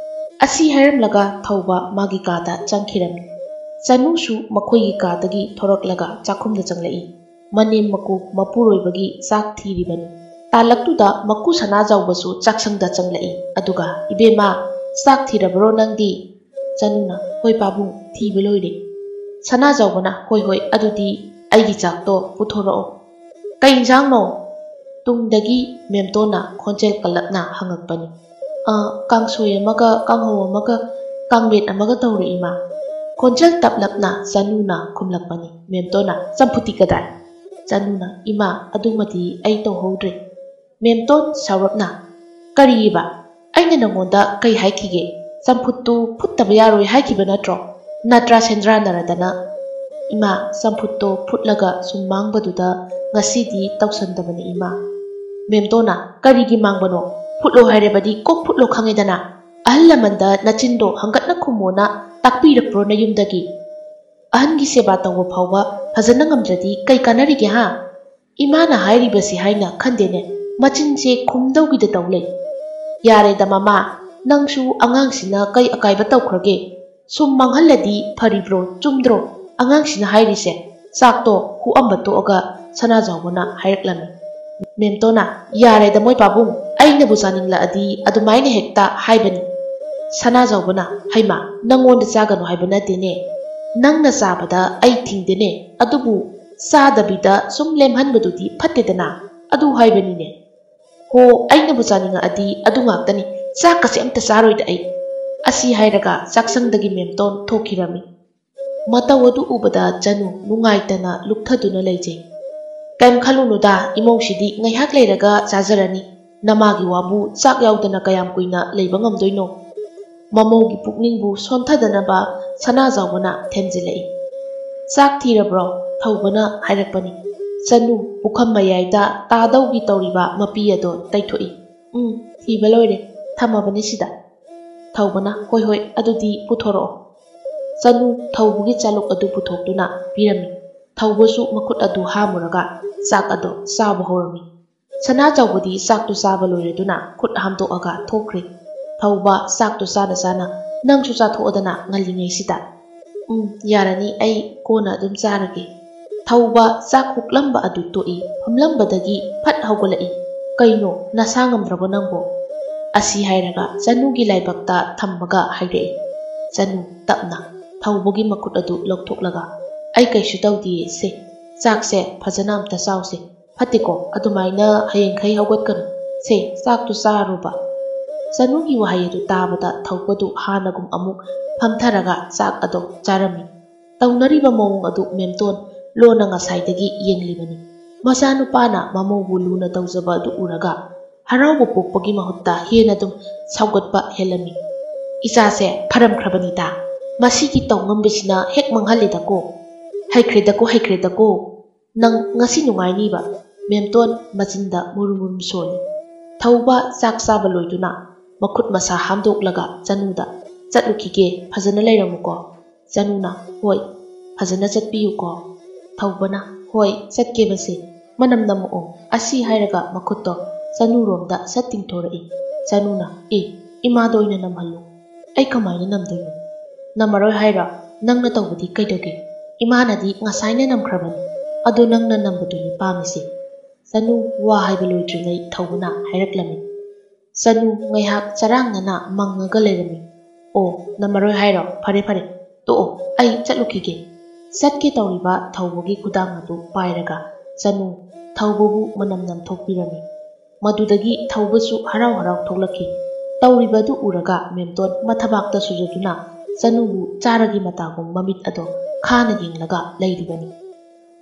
ꯑꯁꯤ ꯍꯥꯏꯔꯝꯂꯒ ꯊꯧꯕ ꯃꯥꯒꯤ ꯀꯥꯗ ꯆꯪꯈꯤꯔꯝꯃꯤ꯫ ꯆꯅꯨꯁꯨ ꯃꯈꯣꯏꯒꯤ ꯀꯥꯗꯒꯤ ꯊꯣꯔꯛꯂꯒ ꯆꯥꯛꯈꯨꯝꯗ ꯆꯪꯂꯛꯏ꯫ ꯃꯅꯦꯝ ꯃꯀꯨ ꯃꯄꯨꯔꯣꯏꯕꯒꯤ ꯆꯥꯛ ꯊꯤꯔꯤꯕꯅꯤ꯫ ꯇꯥꯂꯛꯇꯨꯗ ꯃꯀꯨ ꯁꯅꯥꯖꯥꯎꯕꯁꯨ ꯆꯥꯛꯁꯪꯗ ꯆꯪꯂꯛꯏ꯫ ꯑꯗꯨꯒ, "ꯏꯕꯦꯝꯃ, ꯆꯥꯛ ꯊꯤꯔꯕ꯭ꯔꯣ ꯅꯪꯗꯤ?" ꯆꯅꯨꯅ, "ꯍꯣꯏ ꯄꯥꯕꯨꯡ, ꯊꯤꯕ ꯂꯣꯏꯔꯦ꯫" ꯁꯅꯥꯖꯥꯎꯕꯅ, "ꯍꯣꯏ, ꯍꯣꯏ, ꯑꯗꯨꯗꯤ ꯑꯩꯒꯤ ꯆꯥꯛꯇꯣ ꯄꯨꯊꯣꯔꯛꯑꯣ꯫" "ꯀꯩ ꯏꯟꯁꯥꯡꯅꯣ?" ꯇꯨꯡꯗꯒꯤ ꯃꯦꯝꯇꯣꯟꯅ ꯈꯣꯟꯖꯦꯜ ꯀꯜꯂꯞꯅ ꯍꯪꯉꯛꯄꯅꯤ꯫ "ꯑ, ꯀꯥꯡꯁꯣꯏ ꯑꯃꯒ, ꯀꯥꯡꯍꯧ ꯑꯃꯒ, ꯀꯥꯡꯃꯦꯠ ꯑꯃꯒ ꯇꯧꯔꯦ, ꯏꯃꯥ꯫" ꯈꯣꯟꯖꯦꯜ ꯇꯞꯂꯞꯅ ꯆꯅꯨꯅ ꯈꯨꯝꯂꯛꯄꯅꯤ꯫ ꯃꯦꯝꯇꯣꯟꯅ, "ꯆꯝꯐꯨꯠꯇꯤ ꯀꯗꯥꯏ?" ꯆꯅꯨꯅ, "ꯏꯃꯥ, ꯑꯗꯨꯃꯗꯤ ꯑꯩ ꯇꯧꯍꯧꯗ꯭ꯔꯦ꯫" ꯃꯦꯝꯇꯣꯟ ꯁꯥꯎꯔꯞꯅ, "ꯀꯔꯤꯕ? ꯑꯩꯅ ꯅꯪꯉꯣꯟꯗ ꯀꯩ ꯍꯥꯏꯈꯤꯒꯦ? ꯆꯝꯐꯨꯠꯇꯨ ꯐꯨꯠꯇꯕ ꯌꯥꯔꯣꯏ ꯍꯥꯏꯈꯤꯕ ꯅꯠꯇ꯭ꯔꯣ? ꯅꯠꯇ꯭ꯔꯥ ꯁꯦꯟꯗ꯭ꯔꯥ ꯅꯔꯗꯅ?" "ꯏꯃꯥ, ꯆꯝꯐꯨꯠꯇꯣ ꯐꯨꯠꯂꯒ ꯁꯨꯝ ꯃꯥꯡꯕꯗꯨꯗ ꯉꯁꯤꯗꯤ ꯇꯧꯁꯟꯗꯕꯅꯤ, ꯏꯃꯥ꯫" ꯃꯦꯝꯇꯣꯟꯅ, "ꯀꯔꯤꯒꯤ ꯃꯥꯡꯕꯅꯣ? ꯐꯨꯠꯂꯣ ꯍꯥꯏꯔꯕꯗꯤ ꯀꯣꯛ ꯐꯨꯠꯂꯣ ꯈꯪꯉꯦꯗꯅ꯫ ꯑꯍꯜ ꯂꯃꯟꯗ ꯅꯆꯤꯟꯗꯣ ꯍꯪꯒꯠꯅ ꯈꯨꯝꯃꯣꯅ ꯇꯥꯛꯄꯤꯔꯛꯄ꯭ꯔꯣ ꯅꯌꯨꯝꯗꯒꯤ? ꯑꯍꯟꯒꯤ ꯁꯦꯕꯥ ꯇꯧꯕ ꯐꯥꯎꯕ ꯐꯖꯅ ꯉꯝꯗ꯭ꯔꯗꯤ ꯀꯩ ꯀꯥꯟꯅꯔꯤꯒꯦ ꯍꯥ? ꯏꯃꯥꯅ ꯍꯥꯏꯔꯤꯕꯁꯤ ꯍꯥꯏꯅ ꯈꯟꯗꯦꯅꯦ, ꯃꯆꯤꯟꯁꯦ ꯈꯨꯝꯗꯧꯒꯤꯗ ꯇꯧ ꯂꯩ꯫" "ꯌꯥꯔꯦꯗ ꯃꯃꯥ, ꯅꯪꯁꯨ ꯑꯉꯥꯡꯁꯤꯅ ꯀꯩ ꯑꯀꯥꯏꯕ ꯇꯧꯈ꯭ꯔꯒꯦ? ꯁꯨꯝ ꯃꯥꯡꯍꯜꯂꯗꯤ ꯐꯔꯤꯕ꯭ꯔꯣ? ꯆꯨꯝꯗ꯭ꯔꯣ ꯑꯉꯥꯡꯁꯤꯅ ꯍꯥꯏꯔꯤꯁꯦ?" ꯆꯥꯛꯇꯣ ꯍꯨꯛꯑꯝꯕ ꯇꯣꯛꯑꯒ ꯁꯅꯥꯖꯥꯎꯕꯅ ꯍꯥꯏꯔꯛꯂꯝꯃꯤ꯫ ꯃꯦꯝꯇꯣꯟꯅ, "ꯌꯥꯔꯦꯗ ꯃꯣꯏ ꯄꯥꯕꯨꯡ, ꯑꯩꯅꯕꯨ ꯆꯥꯅꯤꯡꯂꯛꯑꯗꯤ ꯑꯗꯨꯃꯥꯏꯅ ꯍꯦꯛꯇ ꯍꯥꯏꯕꯅꯤ꯫" ꯁꯅꯥꯖꯥꯎꯕꯅ, "ꯍꯩꯃꯥ, ꯅꯪꯉꯣꯟꯗ ꯆꯥꯒꯅꯨ ꯍꯥꯏꯕ ꯅꯠꯇꯦꯅꯦ, ꯅꯪꯅ ꯆꯥꯕꯗ ꯑꯩ ꯊꯤꯡꯗꯦꯅꯦ, ꯑꯗꯨꯕꯨ ꯆꯥꯗꯕꯤꯗ ꯁꯨꯝ ꯂꯦꯝꯍꯟꯕꯗꯨꯗꯤ ꯐꯠꯇꯦꯗꯅ, ꯑꯗꯨ ꯍꯥꯏꯕꯅꯤꯅꯦ꯫ ꯍꯣ, ꯑꯩꯅꯕꯨ ꯆꯥꯅꯤꯡꯉꯛꯑꯗꯤ ꯑꯗꯨ ꯉꯥꯛꯇꯅꯤ, ꯆꯥꯛꯀꯁꯦ ꯑꯝꯇ ꯆꯥꯔꯣꯏꯗ ꯑꯩ꯫" ꯑꯁꯤ ꯍꯥꯏꯔꯒ ꯆꯥꯛꯁꯪꯗꯒꯤ ꯃꯦꯝꯇꯣꯟ ꯊꯣꯛꯈꯤꯔꯝꯃꯤ꯫ ꯃꯇꯧ ꯑꯗꯨ ꯎꯕꯗ ꯆꯅꯨ ꯅꯨꯡꯉꯥꯏꯇꯅ ꯂꯨꯞꯊꯗꯨꯅ ꯂꯩꯖꯩ꯫ "ꯀꯩꯝ ꯈꯜꯂꯨꯅꯨꯗ, ꯏꯃꯧꯁꯤꯗꯤ ꯉꯥꯏꯍꯥꯛ ꯂꯩꯔꯒ ꯆꯥꯖꯔꯅꯤ꯫ ꯅꯃꯥꯒꯤ ꯋꯥꯕꯨ ꯆꯥꯛ ꯌꯥꯎꯗꯅ ꯀꯌꯥꯝ ꯀꯨꯏꯅ ꯂꯩꯕ ꯉꯝꯗꯣꯏꯅꯣ?" ꯃꯃꯧꯒꯤ ꯄꯨꯛꯅꯤꯡꯕꯨ ꯁꯣꯟꯊꯗꯅꯕ ꯁꯅꯥꯖꯥꯎꯕꯅ ꯊꯦꯝꯖꯤꯜꯂꯛꯏ꯫ "ꯆꯥꯛ ꯊꯤꯔꯕ꯭ꯔꯣ?" ꯊꯧꯕꯅ ꯍꯥꯏꯔꯛꯄꯅꯤ꯫ ꯆꯅꯨ ꯄꯨꯈꯝ ꯃꯌꯥꯏꯗ ꯇꯥꯗꯧꯒꯤ ꯇꯧꯔꯤꯕ ꯃꯄꯤ ꯑꯗꯣ ꯇꯩꯊꯣꯛꯏ꯫ "ꯎꯝ, ꯊꯤꯕ ꯂꯣꯏꯔꯦ, ꯊꯝꯃꯕꯅꯤ ꯁꯤꯗ꯫" ꯊꯧꯕꯅ, "ꯍꯣꯏ ꯍꯣꯏ, ꯑꯗꯨꯗꯤ ꯄꯨꯊꯣꯔꯛꯑꯣ꯫" ꯆꯅꯨ ꯊꯧꯕꯒꯤ ꯆꯥꯂꯨꯛ ꯑꯗꯨ ꯄꯨꯊꯣꯛꯇꯨꯅ ꯄꯤꯔꯝꯃꯤ꯫ ꯊꯧꯕꯁꯨ ꯃꯈꯨꯠ ꯑꯗꯨ ꯍꯥꯝꯃꯨꯔꯒ ꯆꯥꯛ ꯑꯗꯣ ꯆꯥꯕ ꯍꯧꯔꯝꯃꯤ꯫ ꯁꯅꯥꯆꯧꯕꯗꯤ ꯆꯥꯛꯇꯨ ꯆꯥꯕ ꯂꯣꯏꯔꯗꯨꯅ ꯈꯨꯠ ꯍꯥꯝꯗꯣꯛꯑꯒ ꯊꯣꯛꯈ꯭ꯔꯦ꯫ ꯊꯧꯕ ꯆꯥꯛꯇꯨ ꯆꯥꯅ ꯆꯥꯅ, "ꯅꯪꯁꯨ ꯆꯥꯊꯣꯛꯑꯗꯅ ꯉꯜꯂꯤꯉꯩꯁꯤꯗ꯫" "ꯎꯝ, ꯌꯥꯔꯅꯤ, ꯑꯩ ꯀꯣꯟꯅ ꯑꯗꯨꯝ ꯆꯥꯔꯒꯦ꯫" ꯊꯧꯕ ꯆꯥꯛ ꯍꯨꯛꯂꯝꯕ ꯑꯗꯨ ꯇꯣꯛꯏ, ꯐꯝꯂꯝꯕꯗꯒꯤ ꯐꯠ ꯍꯧꯒꯠꯂꯛꯏ꯫ "ꯀꯩꯅꯣ, ꯅꯁꯥ ꯉꯝꯗ꯭ꯔꯕꯣ ꯅꯪꯕꯣ?" ꯑꯁꯤ ꯍꯥꯏꯔꯒ ꯆꯅꯨꯒꯤ ꯂꯥꯏꯕꯛꯇ ꯊꯝꯃꯒ ꯍꯥꯏꯔꯛꯏ꯫ ꯆꯅꯨ ꯇꯞꯅ ꯊꯧꯕꯒꯤ ꯃꯈꯨꯠ ꯑꯗꯨ ꯂꯧꯊꯣꯛꯂꯒ, "ꯑꯩ ꯀꯩꯁꯨ ꯇꯧꯗꯤꯌꯦ, ꯁꯦ, ꯆꯥꯛꯁꯦ ꯐꯖꯅ ꯑꯝꯇ ꯆꯥꯎꯁꯦ꯫ ꯐꯠꯇꯦꯀꯣ, ꯑꯗꯨꯃꯥꯏꯅ ꯍꯌꯦꯡꯈꯩ ꯍꯧꯒꯠꯀꯅꯨ꯫ ꯁꯦ, ꯆꯥꯛꯇꯨ ꯆꯥꯔꯨꯕ꯫" ꯆꯅꯨꯒꯤ ꯋꯥꯍꯩ ꯑꯗꯨ ꯇꯥꯕꯗ ꯊꯧꯕꯗꯨ ꯍꯥꯟꯅꯒꯨꯝ ꯑꯃꯨꯛ ꯐꯝꯊꯔꯒ ꯆꯥꯛ ꯑꯗꯨ ꯆꯥꯔꯝꯃꯤ꯫ ꯇꯧꯅꯔꯤꯕ ꯃꯑꯣꯡ ꯑꯗꯨ ꯃꯦꯝꯇꯣꯟ ꯂꯣꯟꯅ ꯉꯁꯥꯏꯗꯒꯤ ꯌꯦꯡꯂꯤꯕꯅꯤ꯫ ꯃꯆꯥꯅꯨꯄꯥꯅ ꯃꯃꯧꯕꯨ ꯂꯨꯅ ꯇꯧꯖꯕ ꯑꯗꯨ ꯎꯔꯒ ꯍꯔꯥꯎꯕ ꯄꯣꯛꯄꯒꯤ ꯃꯍꯨꯠꯇ ꯍꯦꯟꯅ ꯑꯗꯨꯝ ꯁꯥꯎꯒꯠꯄ ꯍꯦꯜꯂꯝꯃꯤ꯫ "ꯏꯆꯥꯁꯦ ꯐꯔꯝꯈ꯭ꯔꯕꯅꯤꯗ꯫ ꯃꯁꯤꯒꯤ ꯇꯧꯉꯝꯕꯤꯁꯤꯅ ꯍꯦꯛ ꯃꯥꯡꯍꯜꯂꯤꯗꯀꯣ꯫ ꯍꯩꯈ꯭ꯔꯦꯗꯀꯣ, ꯍꯩꯈ꯭ꯔꯦꯗꯀꯣ꯫ ꯅꯪ ꯉꯁꯤ ꯅꯨꯡꯉꯥꯏꯅꯤꯕ꯫" ꯃꯦꯝꯇꯣꯟ ꯃꯆꯤꯟꯗ ꯃꯨꯔꯨꯝ ꯃꯨꯔꯨꯝ ꯁꯣꯜꯂꯤ꯫ ꯊꯧꯕ ꯆꯥꯛ ꯆꯥꯕ ꯂꯣꯏꯗꯨꯅ ꯃꯈꯨꯠ ꯃꯁꯥ ꯍꯥꯝꯗꯣꯛꯂꯒ ꯆꯅꯨꯗ, "ꯆꯠꯂꯨꯈꯤꯒꯦ, ꯐꯖꯅ ꯂꯩꯔꯝꯃꯨꯀꯣ꯫" ꯆꯅꯨꯅ, "ꯍꯣꯏ, ꯐꯖꯅ ꯆꯠꯄꯤꯌꯨꯀꯣ꯫" ꯊꯧꯕꯅ, "ꯍꯣꯏ, ꯆꯠꯀꯦꯕꯁꯦ, ꯃꯅꯝ ꯅꯝꯃꯛꯑꯣ꯫" ꯑꯁꯤ ꯍꯥꯏꯔꯒ ꯃꯈꯨꯠꯇꯣ ꯆꯅꯨꯔꯣꯝꯗ ꯁꯠ ꯇꯤꯡꯊꯣꯔꯛꯏ꯫ ꯆꯅꯨꯅ, "ꯑꯦ, ꯏꯃꯥꯗ ꯑꯣꯏꯅ ꯅꯝꯍꯜꯂꯨ꯫ ꯑꯩ ꯀꯃꯥꯏꯅ ꯅꯝꯗꯣꯏꯅꯣ?" "ꯅꯝꯃꯔꯣꯏ ꯍꯥꯏꯔꯣ? ꯅꯪꯅ ꯇꯧꯕꯗꯤ ꯀꯩꯗꯧꯒꯦ? ꯏꯃꯥꯅꯗꯤ ꯉꯁꯥꯏꯅ ꯅꯝꯈ꯭ꯔꯕꯅꯤ꯫ ꯑꯗꯣ ꯅꯪꯅ ꯅꯝꯕꯗꯨꯅꯤ ꯄꯥꯝꯃꯤꯁꯦ꯫" ꯆꯅꯨ ꯋꯥ ꯍꯥꯏꯕ ꯂꯣꯏꯗ꯭ꯔꯤꯉꯩ ꯊꯧꯕꯅ ꯍꯥꯏꯔꯛꯂꯝꯃꯤ꯫ ꯆꯅꯨ ꯉꯥꯏꯍꯥꯛ ꯆꯔꯥꯡꯅꯅ ꯃꯪꯉꯒ ꯂꯩꯔꯝꯃꯤ꯫ "ꯑꯣ, ꯅꯝꯃꯔꯣꯏ ꯍꯥꯏꯔꯣ? ꯐꯔꯦ, ꯐꯔꯦ, ꯇꯣꯛꯑꯣ, ꯑꯩ ꯆꯠꯂꯨꯈꯤꯒꯦ꯫" ꯆꯠꯀꯦ ꯇꯧꯔꯤꯕ ꯊꯧꯕꯒꯤ ꯈꯨꯗꯥꯡ ꯑꯗꯨ ꯄꯥꯏꯔꯒ ꯆꯅꯨ ꯊꯧꯕꯕꯨ ꯃꯅꯝ ꯅꯝꯊꯣꯛꯄꯤꯔꯝꯃꯤ꯫ ꯃꯗꯨꯗꯒꯤ ꯊꯧꯕꯁꯨ ꯍꯔꯥꯎ ꯍꯔꯥꯎ ꯊꯣꯛꯂꯛꯈꯤ꯫ ꯇꯧꯔꯤꯕ ꯑꯗꯨ ꯎꯔꯒ ꯃꯦꯝꯇꯣꯟ ꯃꯊꯕꯥꯛꯇ ꯁꯨꯖꯗꯨꯅ ꯆꯅꯨꯕꯨ ꯆꯥꯔꯒꯤ ꯃꯇꯥꯒꯨꯝ ꯃꯃꯤꯠ ꯑꯗꯣ ꯈꯥꯅ ꯌꯦꯡꯂꯒ ꯂꯩꯔꯤꯕꯅꯤ꯫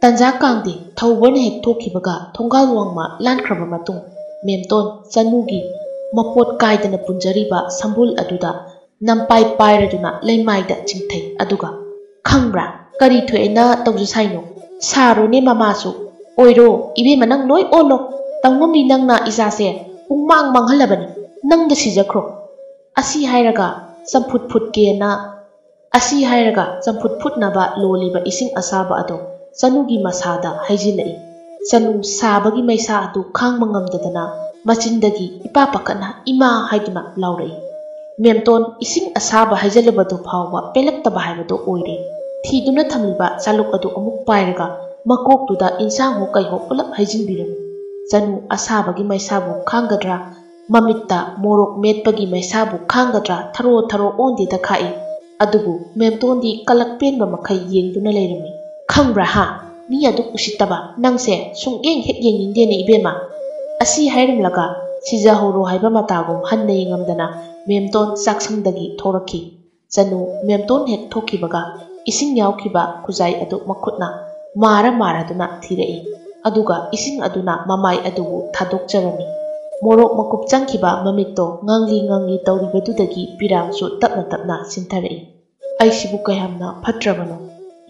ꯇꯟꯖꯥ ꯀꯥꯡꯗꯦ ꯊꯧꯕꯅ ꯍꯦꯛ ꯊꯣꯛꯈꯤꯕꯒ ꯊꯣꯡꯒꯥꯜ ꯋꯥꯡꯃ ꯂꯥꯟꯈ꯭ꯔꯕ ꯃꯇꯨꯡ ꯃꯦꯝꯇꯣꯟ ꯆꯅꯨꯒꯤ ꯃꯄꯣꯠ ꯀꯥꯏꯗꯅ ꯄꯨꯟꯖꯔꯤꯕ ꯁꯝꯕꯨꯜ ꯑꯗꯨꯗ ꯅꯝꯄꯥꯏ ꯄꯥꯏꯔꯗꯨꯅ ꯂꯩꯃꯥꯏꯗ ꯆꯤꯡꯊꯩ꯫ ꯑꯗꯨꯒ, "ꯈꯪꯕ꯭ꯔꯥ, ꯀꯔꯤ ꯊꯣꯛꯑꯦꯅ ꯇꯧꯖ ꯁꯥꯏꯅꯣ? ꯁꯥꯔꯣꯅꯦ ꯃꯃꯥꯁꯨ꯫ ꯑꯣꯏꯔꯣ, ꯏꯕꯦꯝꯃ, ꯅꯪ ꯂꯣꯏ ꯑꯣꯜꯂꯣ꯫ ꯇꯧꯉꯝꯕꯤ ꯅꯪꯅ ꯏꯆꯥꯁꯦ ꯄꯨꯡꯃꯥꯡ ꯃꯥꯡꯍꯜꯂꯕꯅꯤ꯫ ꯅꯪꯗ ꯁꯤꯖꯈ꯭ꯔꯣ꯫" ꯑꯁꯤ ꯍꯥꯏꯔꯒ ꯆꯝꯐꯨꯠ ꯐꯨꯠꯀꯦꯅ ꯑꯁꯤ ꯍꯥꯏꯔꯒ ꯆꯝꯐꯨꯠ ꯐꯨꯠꯅꯕ ꯂꯣꯜꯂꯤꯕ ꯏꯁꯤꯡ ꯑꯁꯥꯕ ꯑꯗꯨ ꯆꯅꯨꯒꯤ ꯃꯁꯥꯗ ꯍꯩꯖꯤꯜꯂꯛꯏ꯫ ꯆꯅꯨ ꯁꯥꯕꯒꯤ ꯃꯩꯁꯥ ꯑꯗꯨ ꯈꯥꯡꯕ ꯉꯝꯗꯗꯅ ꯃꯆꯤꯟꯗꯒꯤ ꯏꯄꯥ ꯄꯥꯈꯠꯅ "ꯏꯃꯥ" ꯍꯥꯏꯗꯨꯅ ꯂꯥꯎꯔꯛꯏ꯫ ꯃꯦꯝꯇꯣꯟ ꯏꯁꯤꯡ ꯑꯁꯥꯕ ꯍꯩꯖꯤꯜꯂꯕꯗꯨ ꯐꯥꯎꯕ ꯄꯦꯜꯂꯛꯇꯕ ꯍꯥꯏꯕꯗꯨ ꯑꯣꯏꯔꯦ꯫ ꯊꯤꯗꯨꯅ ꯊꯝꯂꯤꯕ ꯆꯥꯂꯨꯛ ꯑꯗꯨ ꯑꯃꯨꯛ ꯄꯥꯏꯔꯒ ꯃꯀꯣꯛꯇꯨꯗ ꯏꯟꯁꯥꯡꯍꯣ ꯀꯩꯍꯣ ꯄꯨꯂꯞ ꯍꯩꯖꯤꯟꯕꯤꯔꯝꯃꯤ꯫ ꯆꯅꯨ ꯑꯁꯥꯕꯒꯤ ꯃꯩꯁꯥꯕꯨ ꯈꯥꯡꯒꯗ꯭ꯔꯥ, ꯃꯃꯤꯠꯇ ꯃꯣꯔꯣꯛ ꯃꯦꯠꯄꯒꯤ ꯃꯩꯁꯥꯕꯨ ꯈꯥꯡꯒꯗ꯭ꯔꯥ, ꯊꯔꯣ ꯊꯔꯣ ꯑꯣꯟꯗꯦꯗ ꯈꯥꯛꯏ꯫ ꯑꯗꯨꯕꯨ ꯃꯦꯝꯇꯣꯟꯗꯤ ꯀꯂꯛ ꯄꯦꯟꯕ ꯃꯈꯩ ꯌꯦꯡꯗꯨꯅ ꯂꯩꯔꯝꯃꯤ꯫ "ꯈꯪꯕ꯭ꯔꯥ ꯍꯥ? ꯃꯤ ꯑꯗꯨꯛ ꯎꯁꯤꯠꯇꯕ ꯅꯪꯁꯦ ꯁꯨꯡꯌꯦꯡ ꯍꯦꯛ ꯌꯦꯡꯅꯤꯡꯗꯦꯅꯦ ꯏꯕꯦꯝꯃ꯫" ꯑꯁꯤ ꯍꯥꯏꯔꯝꯂꯒ ꯁꯤꯖꯍꯧꯔꯣ ꯍꯥꯏꯕ ꯃꯇꯥꯒꯨꯝ ꯍꯟꯅ ꯌꯦꯡꯉꯝꯗꯅ ꯃꯦꯝꯇꯣꯟ ꯆꯥꯛꯁꯪꯗꯒꯤ ꯊꯣꯔꯛꯈꯤ꯫ ꯆꯅꯨ ꯃꯦꯝꯇꯣꯟ ꯍꯦꯛ ꯊꯣꯛꯈꯤꯕꯒ ꯏꯁꯤꯡ ꯌꯥꯎꯈꯤꯕ ꯈꯨꯖꯥꯏ ꯑꯗꯨ ꯃꯈꯨꯠꯅ ꯃꯥꯔ ꯃꯥꯔꯗꯨꯅ ꯊꯤꯔꯛꯏ꯫ ꯑꯗꯨꯒ ꯏꯁꯤꯡ ꯑꯗꯨꯅ ꯃꯃꯥꯏ ꯑꯗꯨꯕꯨ ꯊꯥꯗꯣꯛꯆꯔꯝꯃꯤ꯫ ꯃꯣꯔꯣꯛ ꯃꯀꯨꯞ ꯆꯪꯈꯤꯕ ꯃꯃꯤꯠꯇꯣ ꯉꯥꯡꯂꯤ ꯉꯥꯡꯂꯤ ꯇꯧꯔꯤꯕꯗꯨꯗꯒꯤ ꯄꯤꯔꯥꯡꯁꯨ ꯇꯞꯅ ꯇꯞꯅ ꯁꯤꯟꯊꯔꯛꯏ꯫ ꯑꯩꯁꯤꯕꯨ ꯀꯌꯥꯝꯅ ꯐꯠꯇ꯭ꯔꯕꯅꯣ?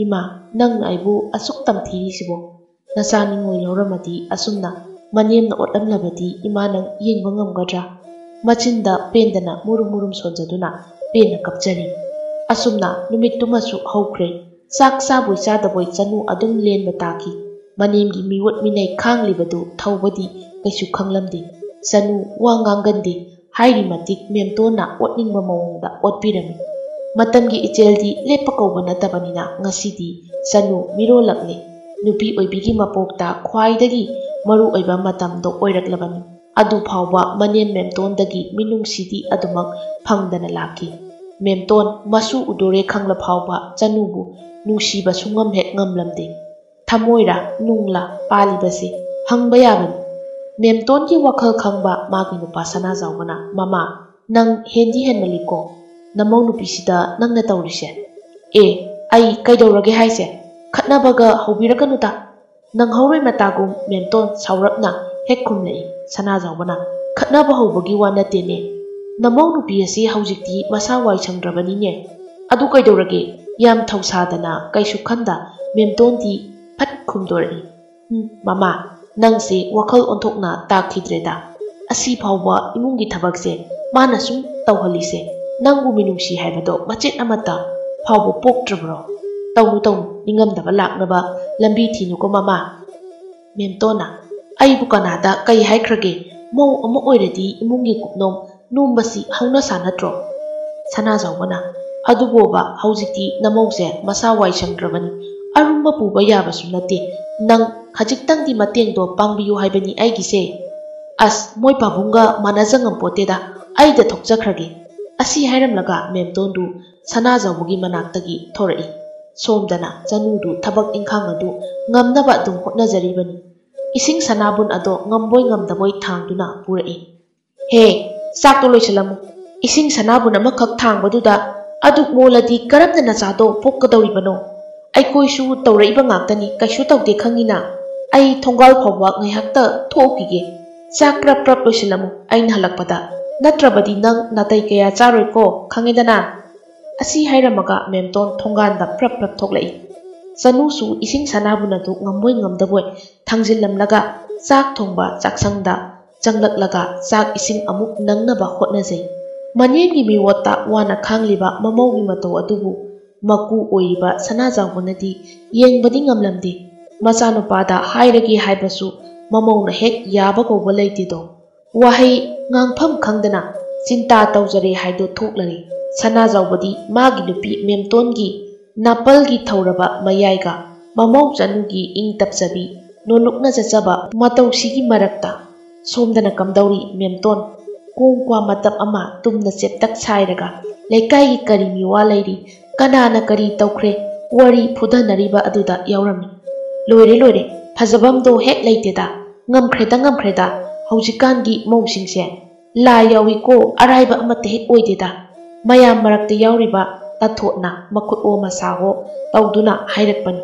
ꯏꯃꯥ, ꯅꯪꯅ ꯑꯩꯕꯨ ꯑꯁꯨꯛ ꯇꯝꯊꯤꯔꯤꯁꯤꯕꯣ? ꯅꯆꯥ ꯅꯤꯡꯉꯣꯏ ꯂꯧꯔꯝꯃꯗꯤ ꯑꯁꯨꯝꯅ ꯃꯅꯦꯝꯅ ꯑꯣꯠꯂꯝꯂꯕꯗꯤ ꯏꯃꯥ ꯅꯪ ꯌꯦꯡꯕ ꯉꯝꯒꯗ꯭ꯔꯥ? ꯃꯆꯤꯟꯗ ꯄꯦꯟꯗꯅ ꯃꯨꯔꯨꯝ ꯃꯨꯔꯨꯝ ꯁꯣꯟꯖꯗꯨꯅ ꯄꯦꯟꯅ ꯀꯞꯆꯔꯤ꯫ ꯑꯁꯨꯝꯅ ꯅꯨꯃꯤꯠꯇꯨꯃꯁꯨ ꯍꯧꯈ꯭ꯔꯦ꯫ ꯆꯥꯛ ꯆꯥꯕꯣꯏ ꯆꯥꯗꯕꯣꯏ ꯆꯅꯨ ꯑꯗꯨꯝ ꯂꯦꯟꯕ ꯇꯥꯈꯤ꯫ ꯃꯅꯦꯝꯒꯤ ꯃꯤꯑꯣꯠ ꯃꯤꯅꯩ ꯈꯥꯡꯂꯤꯕꯗꯨ ꯊꯧꯕꯗꯤ ꯀꯩꯁꯨ ꯈꯪꯂꯝꯗꯦ꯫ ꯆꯅꯨ ꯋꯥ ꯉꯥꯡꯒꯟꯗꯦ꯫ ꯍꯥꯏꯔꯤ ꯃꯇꯤꯛ ꯃꯦꯝꯇꯣꯟꯅ ꯑꯣꯠꯅꯤꯡꯕ ꯃꯑꯣꯡꯗ ꯑꯣꯠꯄꯤꯔꯝꯃꯤ꯫ ꯃꯇꯝꯒꯤ ꯏꯆꯦꯜꯗꯤ ꯂꯦꯞꯄ ꯀꯧꯕ ꯅꯠꯇꯕꯅꯤꯅ ꯉꯁꯤꯗꯤ ꯆꯅꯨ ꯃꯤꯔꯣꯜꯂꯛꯂꯦ꯫ ꯅꯨꯄꯤ ꯑꯣꯏꯕꯤꯒꯤ ꯃꯄꯣꯛꯇ ꯈ꯭ꯋꯥꯏꯗꯒꯤ ꯃꯔꯨ ꯑꯣꯏꯕ ꯃꯇꯝꯗꯣ ꯑꯣꯏꯔꯛꯂꯕꯅꯤ꯫ ꯑꯗꯨ ꯐꯥꯎꯕ ꯃꯅꯦꯝ ꯃꯦꯝꯇꯣꯟꯗꯒꯤ ꯃꯤꯅꯨꯡꯁꯤꯗꯤ ꯑꯗꯨꯃꯛ ꯐꯪꯗꯅ ꯂꯥꯛꯈꯤ꯫ ꯃꯦꯝꯇꯣꯟ ꯃꯁꯨ ꯎꯗꯣꯔꯦ ꯈꯪꯂ ꯐꯥꯎꯕ ꯆꯅꯨꯕꯨ ꯅꯨꯡꯁꯤꯕ ꯁꯨꯡꯉꯝ ꯍꯦꯛ ꯉꯝꯂꯝꯗꯦ꯫ ꯊꯃꯣꯏꯔ ꯅꯨꯡꯂ ꯄꯥꯜꯂꯤꯕꯁꯤ ꯍꯪꯕ ꯌꯥꯕꯅꯤ꯫ ꯃꯦꯝꯇꯣꯟꯒꯤ ꯋꯥꯈꯜ ꯈꯪꯕ ꯃꯥꯒꯤ ꯅꯨꯄꯥ ꯁꯅꯥꯖꯥꯎꯕꯅ, "ꯃꯃꯥ, ꯅꯪ ꯍꯦꯟꯗꯤ ꯍꯦꯟꯃꯜꯂꯤꯀꯣ꯫ ꯅꯃꯧ ꯅꯨꯄꯤꯁꯤꯗ ꯅꯪꯅ ꯇꯧꯔꯤꯁꯦ?" "ꯑꯦ, ꯑꯩ ꯀꯩꯗꯧꯔꯒꯦ ꯍꯥꯏꯁꯦ? ꯈꯠꯅꯕꯒ ꯍꯧꯕꯤꯔꯛꯀꯅꯨꯗ꯫ ꯅꯪ ꯍꯧꯔꯣꯏ ꯃꯇꯥꯒꯨꯝ," ꯃꯦꯝꯇꯣꯟ ꯁꯥꯎꯔꯞꯅ ꯍꯦꯛ ꯈꯨꯝꯂꯛꯏ꯫ ꯁꯅꯥꯖꯥꯎꯕꯅ, "ꯈꯠꯅꯕ ꯍꯧꯕꯒꯤ ꯋꯥ ꯅꯠꯇꯦꯅꯦ꯫ ꯅꯃꯧ ꯅꯨꯄꯤ ꯑꯁꯤ ꯍꯧꯖꯤꯛꯇꯤ ꯃꯁꯥ ꯋꯥꯏ ꯁꯪꯗ꯭ꯔꯕꯅꯤꯅꯦ꯫ ꯑꯗꯨ ꯀꯩꯗꯧꯔꯒꯦ?" ꯌꯥꯝ ꯊꯧꯁꯥꯗꯅ ꯀꯩꯁꯨ ꯈꯟꯗ ꯃꯦꯝꯇꯣꯟꯗꯤ ꯐꯠ ꯈꯨꯝꯗꯣꯔꯛꯏ꯫ "ꯎꯝ, ꯃꯃꯥ, ꯅꯪꯁꯦ ꯋꯥꯈꯜ ꯑꯣꯟꯊꯣꯛꯅ ꯇꯥꯛꯈꯤꯗ꯭ꯔꯦꯗ꯫ ꯑꯁꯤ ꯐꯥꯎꯕ ꯏꯃꯨꯡꯒꯤ ꯊꯕꯛꯁꯦ ꯃꯥꯅ ꯁꯨꯝ ꯇꯧꯍꯜꯂꯤꯁꯦ꯫ ꯅꯪꯕꯨ ꯃꯤꯅꯨꯡꯁꯤ ꯍꯥꯏꯕꯗꯣ ꯃꯆꯦꯠ ꯑꯃꯠꯇ ꯐꯥꯎꯕ ꯄꯣꯛꯇ꯭ꯔꯕ꯭ꯔꯣ? ꯇꯧꯅꯨ, ꯇꯧꯅꯨ, ꯅꯤꯡꯉꯝꯗꯕ ꯂꯥꯛꯅꯕ ꯂꯝꯕꯤ ꯊꯤꯅꯨꯀꯣ, ꯃꯃꯥ꯫" ꯃꯦꯝꯇꯣꯟꯅ, "ꯑꯩꯕꯨ ꯀꯅꯥꯗ ꯀꯩ ꯍꯥꯏꯈ꯭ꯔꯒꯦ? ꯃꯧ ꯑꯃ ꯑꯣꯏꯔꯗꯤ ꯏꯃꯨꯡꯒꯤ ꯀꯨꯞꯅꯣꯝ ꯅꯣꯝꯕꯁꯤ ꯍꯧꯅꯁꯥ ꯅꯠꯇ꯭ꯔꯣ?" ꯁꯅꯥꯖꯥꯎꯕꯅ, "ꯑꯗꯨꯕꯣꯕ, ꯍꯧꯖꯤꯛꯇꯤ ꯅꯃꯧꯁꯦ ꯃꯁꯥ ꯋꯥꯏ ꯁꯪꯗ꯭ꯔꯕꯅꯤ꯫ ꯑꯔꯨꯝꯕ ꯄꯨꯕ ꯌꯥꯕꯁꯨ ꯅꯠꯇꯦ꯫ ꯅꯪ ꯈꯖꯤꯛꯇꯪꯗꯤ ꯃꯇꯦꯡꯗꯣ ꯄꯥꯡꯕꯤꯌꯨ ꯍꯥꯏꯕꯅꯤ ꯑꯩꯒꯤꯁꯦ꯫ ꯑꯁ, ꯃꯣꯏ ꯄꯥꯕꯨꯡꯒ ꯃꯥꯟꯅꯖ ꯉꯝꯄꯣꯠꯇꯦꯗ꯫ ꯑꯩꯗ ꯊꯣꯛꯆꯈ꯭ꯔꯒꯦ꯫" ꯑꯁꯤ ꯍꯥꯏꯔꯝꯂꯒ ꯃꯦꯝꯇꯣꯟꯗꯨ ꯁꯅꯥꯖꯥꯎꯕꯒꯤ ꯃꯅꯥꯛꯇꯒꯤ ꯊꯣꯔꯛꯏ꯫ ꯁꯣꯝꯗꯅ ꯆꯅꯨꯗꯨ ꯊꯕꯛ ꯏꯪꯈꯥꯡ ꯑꯗꯨ ꯉꯝꯅꯕ ꯑꯗꯨꯝ ꯍꯣꯠꯅꯖꯔꯤꯕꯅꯤ꯫ ꯏꯁꯤꯡ ꯁꯅꯥꯕꯨꯟ ꯑꯗꯣ ꯉꯝꯕꯣꯏ ꯉꯝꯗꯕꯣꯏ ꯊꯥꯡꯗꯨꯅ ꯄꯨꯔꯛꯏ꯫ "ꯍꯦ, ꯆꯥꯛꯇꯣ ꯂꯣꯏꯁꯤꯜꯂꯝꯃꯨ꯫ ꯏꯁꯤꯡ ꯁꯅꯥꯕꯨꯟ ꯑꯃꯈꯛ ꯊꯥꯡꯕꯗꯨꯗ ꯑꯗꯨꯛ ꯃꯣꯜꯂꯗꯤ ꯀꯔꯝꯅ ꯅꯆꯥꯗꯣ ꯄꯣꯛꯀꯗꯧꯔꯤꯕꯅꯣ? "ꯑꯩꯈꯣꯏꯁꯨ ꯇꯧꯔꯛꯏꯕ ꯉꯥꯛꯇꯅꯤ, ꯀꯩꯁꯨ ꯇꯧꯗꯦ ꯈꯪꯉꯤꯅ꯫ ꯑꯩ ꯊꯣꯡꯒꯥꯜ ꯐꯥꯎꯕ ꯉꯥꯏꯍꯥꯛꯇ ꯊꯣꯛꯎꯈꯤꯒꯦ꯫ ꯆꯥꯛ ꯄ꯭ꯔꯞ ꯄ꯭ꯔꯞ ꯂꯣꯏꯁꯤꯜꯂꯝꯃꯨ ꯑꯩꯅ ꯍꯜꯂꯛꯄꯗ, ꯅꯠꯇ꯭ꯔꯕꯗꯤ ꯅꯪ ꯅꯥꯇꯩ ꯀꯌꯥ ꯆꯥꯔꯣꯏꯀꯣ, ꯈꯪꯉꯦꯗꯅ?" ꯑꯁꯤ ꯍꯥꯏꯔꯝꯃꯒ ꯃꯦꯝꯇꯣꯟ ꯊꯣꯡꯒꯥꯟꯗ ꯄ꯭ꯔꯞ ꯄ꯭ꯔꯞ ꯊꯣꯛꯂꯛꯏ꯫ ꯆꯅꯨꯁꯨ ꯏꯁꯤꯡ ꯁꯅꯥꯕꯨꯅꯗꯨ ꯉꯝꯕꯣꯏ ꯉꯝꯗꯕꯣꯏ ꯊꯥꯡꯖꯤꯜꯂꯝꯂꯒ ꯆꯥꯛ ꯊꯣꯡꯕ ꯆꯥꯛꯁꯪꯗ ꯆꯪꯂꯛꯂꯒ ꯆꯥꯛ ꯏꯁꯤꯡ ꯑꯃꯨꯛ ꯅꯪꯅꯕ ꯍꯣꯠꯅꯖꯩ꯫ ꯃꯅꯦꯝꯒꯤ ꯃꯤꯋꯣꯠꯇ ꯋꯥꯅ ꯈꯥꯡꯂꯤꯕ ꯃꯃꯧꯒꯤ ꯃꯇꯧ ꯑꯗꯨꯕꯨ ꯃꯀꯨ ꯑꯣꯏꯔꯤꯕ ꯁꯅꯥꯖꯥꯎꯕꯅꯗꯤ ꯌꯦꯡꯕꯗꯤ ꯉꯝꯂꯝꯗꯦ꯫ ꯃꯆꯥꯅꯨꯄꯥꯗ ꯍꯥꯏꯔꯒꯦ ꯍꯥꯏꯕꯁꯨ ꯃꯃꯧꯅ ꯍꯦꯛ ꯌꯥꯕ ꯀꯧꯕ ꯂꯩꯇꯦꯗꯣ꯫ ꯋꯥꯍꯩ ꯉꯥꯡꯐꯝ ꯈꯪꯗꯅ ꯆꯤꯟꯇꯥ ꯇꯧꯖꯔꯦ ꯍꯥꯏꯗꯣ ꯊꯣꯛꯂꯔꯦ꯫ ꯁꯅꯥꯖꯥꯎꯕꯗꯤ ꯃꯥꯒꯤ ꯅꯨꯄꯤ ꯃꯦꯝꯇꯣꯟꯒꯤ ꯅꯥꯄꯜꯒꯤ ꯊꯧꯔꯕ ꯃꯌꯥꯏꯒ ꯃꯃꯧ ꯆꯅꯨꯒꯤ ꯏꯪ ꯇꯞꯆꯕꯤ ꯅꯣꯂꯨꯛꯅ ꯆꯠꯆꯕ ꯃꯇꯧꯁꯤꯒꯤ ꯃꯔꯛꯇ ꯁꯣꯝꯗꯅ ꯀꯝꯗꯧꯔꯤ ꯃꯦꯝꯇꯣꯟ? ꯀꯣꯡ ꯀ꯭ꯋꯥ ꯃꯇꯞ ꯑꯃ ꯇꯨꯝꯅ ꯆꯦꯞꯇꯛ ꯁꯥꯏꯔꯒ ꯂꯩꯀꯥꯏꯒꯤ ꯀꯔꯤ ꯃꯤꯋꯥ ꯂꯩꯔꯤ, ꯀꯅꯥꯅ ꯀꯔꯤ ꯇꯧꯈ꯭ꯔꯦ, ꯋꯥꯔꯤ ꯐꯨꯊꯅꯔꯤꯕ ꯑꯗꯨꯗ ꯌꯥꯎꯔꯝꯃꯤ꯫ "ꯂꯣꯏꯔꯦ ꯂꯣꯏꯔꯦ, ꯐꯖꯕꯝꯗꯣ ꯍꯦꯛ ꯂꯩꯇꯦꯗ꯫ ꯉꯝꯈ꯭ꯔꯦꯗ ꯉꯝꯈ꯭ꯔꯦꯗ ꯍꯧꯖꯤꯛꯀꯥꯟꯒꯤ ꯃꯧꯁꯤꯡꯁꯦ꯫ ꯂꯥꯏ ꯌꯥꯎꯏꯀꯣ, ꯑꯔꯥꯏꯕ ꯑꯃꯠꯇ ꯍꯦꯛ ꯑꯣꯏꯗꯦꯗ"꯫ ꯃꯌꯥꯝ ꯃꯔꯛꯇ ꯌꯥꯎꯔꯤꯕ ꯇꯥꯊꯣꯠꯅ ꯃꯈꯨꯠ ꯑꯣ ꯃꯁꯥ ꯑꯣ ꯇꯧꯗꯨꯅ ꯍꯥꯏꯔꯛꯄꯅꯤ꯫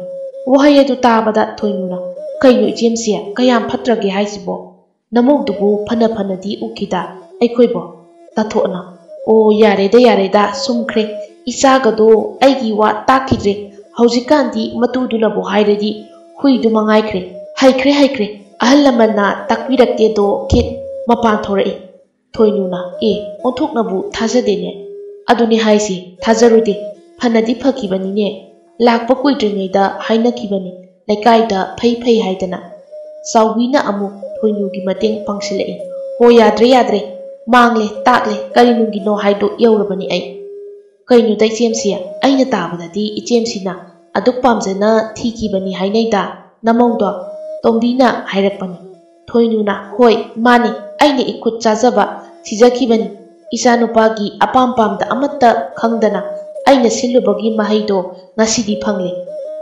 ꯋꯥꯍꯩ ꯑꯗꯨ ꯇꯥꯕꯗ ꯊꯣꯏꯅꯨꯅ, "ꯀꯩꯅꯣ ꯏꯆꯦꯝꯁꯦ, ꯀꯌꯥꯝ ꯐꯠꯇ꯭ꯔꯒꯦ ꯍꯥꯏꯁꯤꯕꯣ? ꯅꯃꯧꯗꯨꯕꯨ ꯐꯅ ꯐꯅꯗꯤ ꯎꯈꯤꯗ ꯑꯩꯈꯣꯏꯕꯣ?" ꯇꯥꯊꯣꯠꯅ, "ꯑꯣ, ꯌꯥꯔꯦꯗ ꯌꯥꯔꯦꯗ, ꯁꯨꯝꯈ꯭ꯔꯦ꯫ ꯏꯆꯥꯒꯗꯣ ꯑꯩꯒꯤ ꯋꯥ ꯇꯥꯛꯈꯤꯗ꯭ꯔꯦ꯫ ꯍꯧꯖꯤꯛꯀꯥꯟꯗꯤ ꯃꯇꯨꯗꯨꯅꯕꯨ ꯍꯥꯏꯔꯗꯤ ꯍꯨꯏꯗꯨ ꯃꯉꯥꯏꯈ꯭ꯔꯦ꯫ ꯍꯩꯈ꯭ꯔꯦ ꯍꯩꯈ꯭ꯔꯦ, ꯑꯍꯜ ꯂꯃꯟꯅ ꯇꯥꯛꯄꯤꯔꯛꯇꯦꯗꯣ ꯈꯤꯠ ꯃꯄꯥꯟ ꯊꯣꯔꯛꯏ"꯫ ꯊꯣꯏꯅꯨꯅ, "ꯑꯦ, ꯑꯣꯟꯊꯣꯛꯅꯕꯨ ꯊꯥꯖꯗꯦꯅꯦ꯫ ꯑꯗꯨꯅꯤ ꯍꯥꯏꯁꯤ, ꯊꯥꯖꯔꯨꯗꯦ꯫ ꯐꯅꯗꯤ ꯐꯈꯤꯕꯅꯤꯅꯦ꯫ ꯂꯥꯛꯄ ꯀꯨꯏꯗ꯭ꯔꯤꯉꯩꯗ ꯍꯥꯏꯅꯈꯤꯕꯅꯤ ꯂꯩꯀꯥꯏꯗ ꯐꯩ ꯐꯩ ꯍꯥꯏꯗꯅ"꯫ ꯆꯥꯎꯕꯤꯅ ꯑꯃꯨꯛ ꯊꯣꯏꯅꯨꯒꯤ ꯃꯇꯦꯡ ꯄꯥꯡꯁꯤꯜꯂꯛꯏ꯫ "ꯍꯣ, ꯌꯥꯗ꯭ꯔꯦ ꯌꯥꯗ꯭ꯔꯦ, ꯃꯥꯡꯂꯦ ꯇꯥꯛꯂꯦ, ꯀꯔꯤ ꯅꯨꯡꯒꯤꯅꯣ ꯍꯥꯏꯗꯣ ꯌꯧꯔꯕꯅꯤ ꯑꯩ"꯫ "ꯀꯩꯅꯣꯗ ꯏꯆꯦꯝꯁꯤ, ꯑꯩꯅ ꯇꯥꯕꯗꯗꯤ ꯏꯆꯦꯝꯁꯤꯅ ꯑꯗꯨꯛ ꯄꯥꯝꯖꯅ ꯊꯤꯈꯤꯕꯅꯤ ꯍꯥꯏꯅꯩꯗ ꯅꯃꯧꯗꯣ?" ꯇꯣꯝꯕꯤꯅ ꯍꯥꯏꯔꯛꯄꯅꯤ꯫ ꯊꯣꯏꯅꯨꯅ, "ꯍꯣꯏ, ꯃꯥꯅꯤ, ꯑꯩꯅ ꯏꯈꯨꯠ ꯆꯥꯖꯕ ꯊꯤꯖꯈꯤꯕꯅꯤ꯫ ꯏꯆꯥꯅꯨꯄꯥꯒꯤ ꯑꯄꯥꯝ ꯄꯥꯝꯗ ꯑꯃꯠꯇ ꯈꯪꯗꯅ ꯑꯩꯅ ꯁꯤꯜꯂꯨꯕꯒꯤ ꯃꯍꯩꯗꯣ ꯉꯁꯤꯗꯤ ꯐꯪꯂꯦ꯫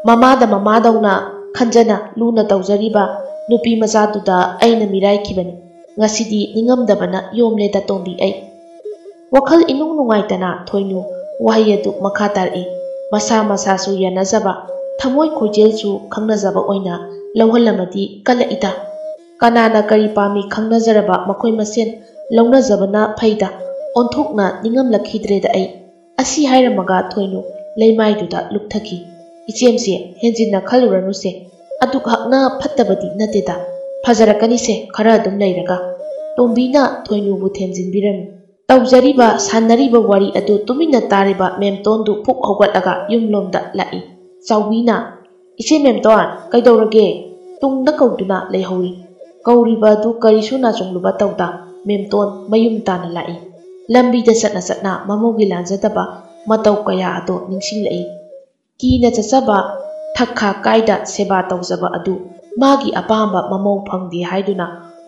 ꯃꯃꯥꯗ ꯃꯃꯥꯗꯧꯅ ꯈꯟꯖꯅ ꯂꯨꯅ ꯇꯧꯖꯔꯤꯕ ꯅꯨꯄꯤ ꯃꯆꯥꯗꯨꯗ ꯑꯩꯅ ꯃꯤꯔꯥꯏꯈꯤꯕꯅꯤ꯫ ꯉꯁꯤꯗꯤ ꯅꯤꯡꯉꯝꯗꯕꯅ ꯌꯣꯝꯂꯦꯗ ꯇꯣꯝꯕꯤ ꯑꯩ"꯫ ꯋꯥꯈꯜ ꯏꯅꯨꯡ ꯅꯨꯡꯉꯥꯏꯇꯅ ꯊꯣꯏꯅꯨ ꯋꯥꯍꯩ ꯑꯗꯨ ꯃꯈꯥ ꯇꯥꯔꯛꯏ꯫ ꯃꯁꯥ ꯃꯁꯥꯁꯨ ꯌꯥꯅꯖꯕ, ꯊꯃꯣꯏ ꯈꯣꯏꯖꯦꯜꯁꯨ ꯈꯪꯅꯖꯕ ꯑꯣꯏꯅ ꯂꯧꯍꯜꯂꯝꯃꯗꯤ ꯀꯜꯂꯛꯏꯗ꯫ ꯀꯅꯥꯅ ꯀꯔꯤ ꯄꯥꯝꯃꯤ ꯈꯪꯅꯖꯔꯕ ꯃꯈꯣꯏ ꯃꯁꯦꯟ ꯂꯧꯅꯖꯕꯅ ꯐꯩꯗ꯫ ꯑꯣꯟꯊꯣꯛꯅ ꯅꯤꯡꯉꯝꯂꯛꯈꯤꯗ꯭ꯔꯦꯗ ꯑꯩ꯫ ꯑꯁꯤ ꯍꯥꯏꯔꯝꯃꯒ ꯊꯣꯏꯅꯨ ꯂꯩꯃꯥꯏꯗꯨꯗ ꯂꯨꯞꯊꯈꯤ꯫ "ꯏꯆꯦꯝꯁꯦ, ꯍꯦꯟꯖꯤꯟꯅ ꯈꯜꯂꯨꯔꯅꯨꯁꯦ꯫ ꯑꯗꯨꯛ ꯍꯛꯅ ꯐꯠꯇꯕꯗꯤ ꯅꯠꯇꯦꯗ꯫ ꯐꯖꯔꯛꯀꯅꯤꯁꯦ, ꯈꯔ ꯑꯗꯨꯝ ꯂꯩꯔꯒ"꯫ ꯇꯣꯝꯕꯤꯅ ꯊꯣꯏꯅꯨꯕꯨ ꯊꯦꯝꯖꯤꯟꯕꯤꯔꯝꯃꯤ꯫ ꯇꯧꯖꯔꯤꯕ, ꯁꯥꯟꯅꯔꯤꯕ ꯋꯥꯔꯤ ꯑꯗꯨ ꯇꯨꯃꯤꯟꯅ ꯇꯥꯔꯤꯕ ꯃꯦꯝꯇꯣꯟꯗꯨ ꯐꯨꯛ ꯍꯧꯒꯠꯂꯒ ꯌꯨꯝꯂꯣꯝꯗ ꯂꯥꯛꯏ꯫ ꯆꯥꯎꯕꯤꯅ, "ꯏꯆꯦ ꯃꯦꯝꯇꯣꯟ, ꯀꯩꯗꯧꯔꯒꯦ?" ꯇꯨꯡꯗ ꯀꯧꯗꯨꯅ ꯂꯩꯍꯧꯏ꯫ ꯀꯧꯔꯤꯕ ꯑꯗꯨ ꯀꯔꯤꯁꯨ ꯅꯥꯆꯨꯡꯂꯨꯕ ꯇꯧꯗ ꯃꯦꯝꯇꯣꯟ ꯃꯌꯨꯝ ꯇꯥꯅ ꯂꯥꯛꯏ꯫ ꯂꯝꯕꯤꯗ ꯆꯠꯅ ꯆꯠꯅ ꯃꯃꯧꯒꯤ ꯂꯥꯟꯖꯗꯕ ꯃꯇꯧ ꯀꯌꯥ ꯑꯗꯣ ꯅꯤꯡꯁꯤꯡꯂꯛꯏ꯫ ꯀꯤꯅ ꯆꯠꯆꯕ, ꯊꯛꯈꯥ ꯀꯥꯏꯗ ꯁꯦꯕꯥ ꯇꯧꯖꯕ ꯑꯗꯨ ꯃꯥꯒꯤ ꯑꯄꯥꯝꯕ ꯃꯃꯧ ꯐꯪꯗꯦ ꯍꯥꯏꯗꯨꯅ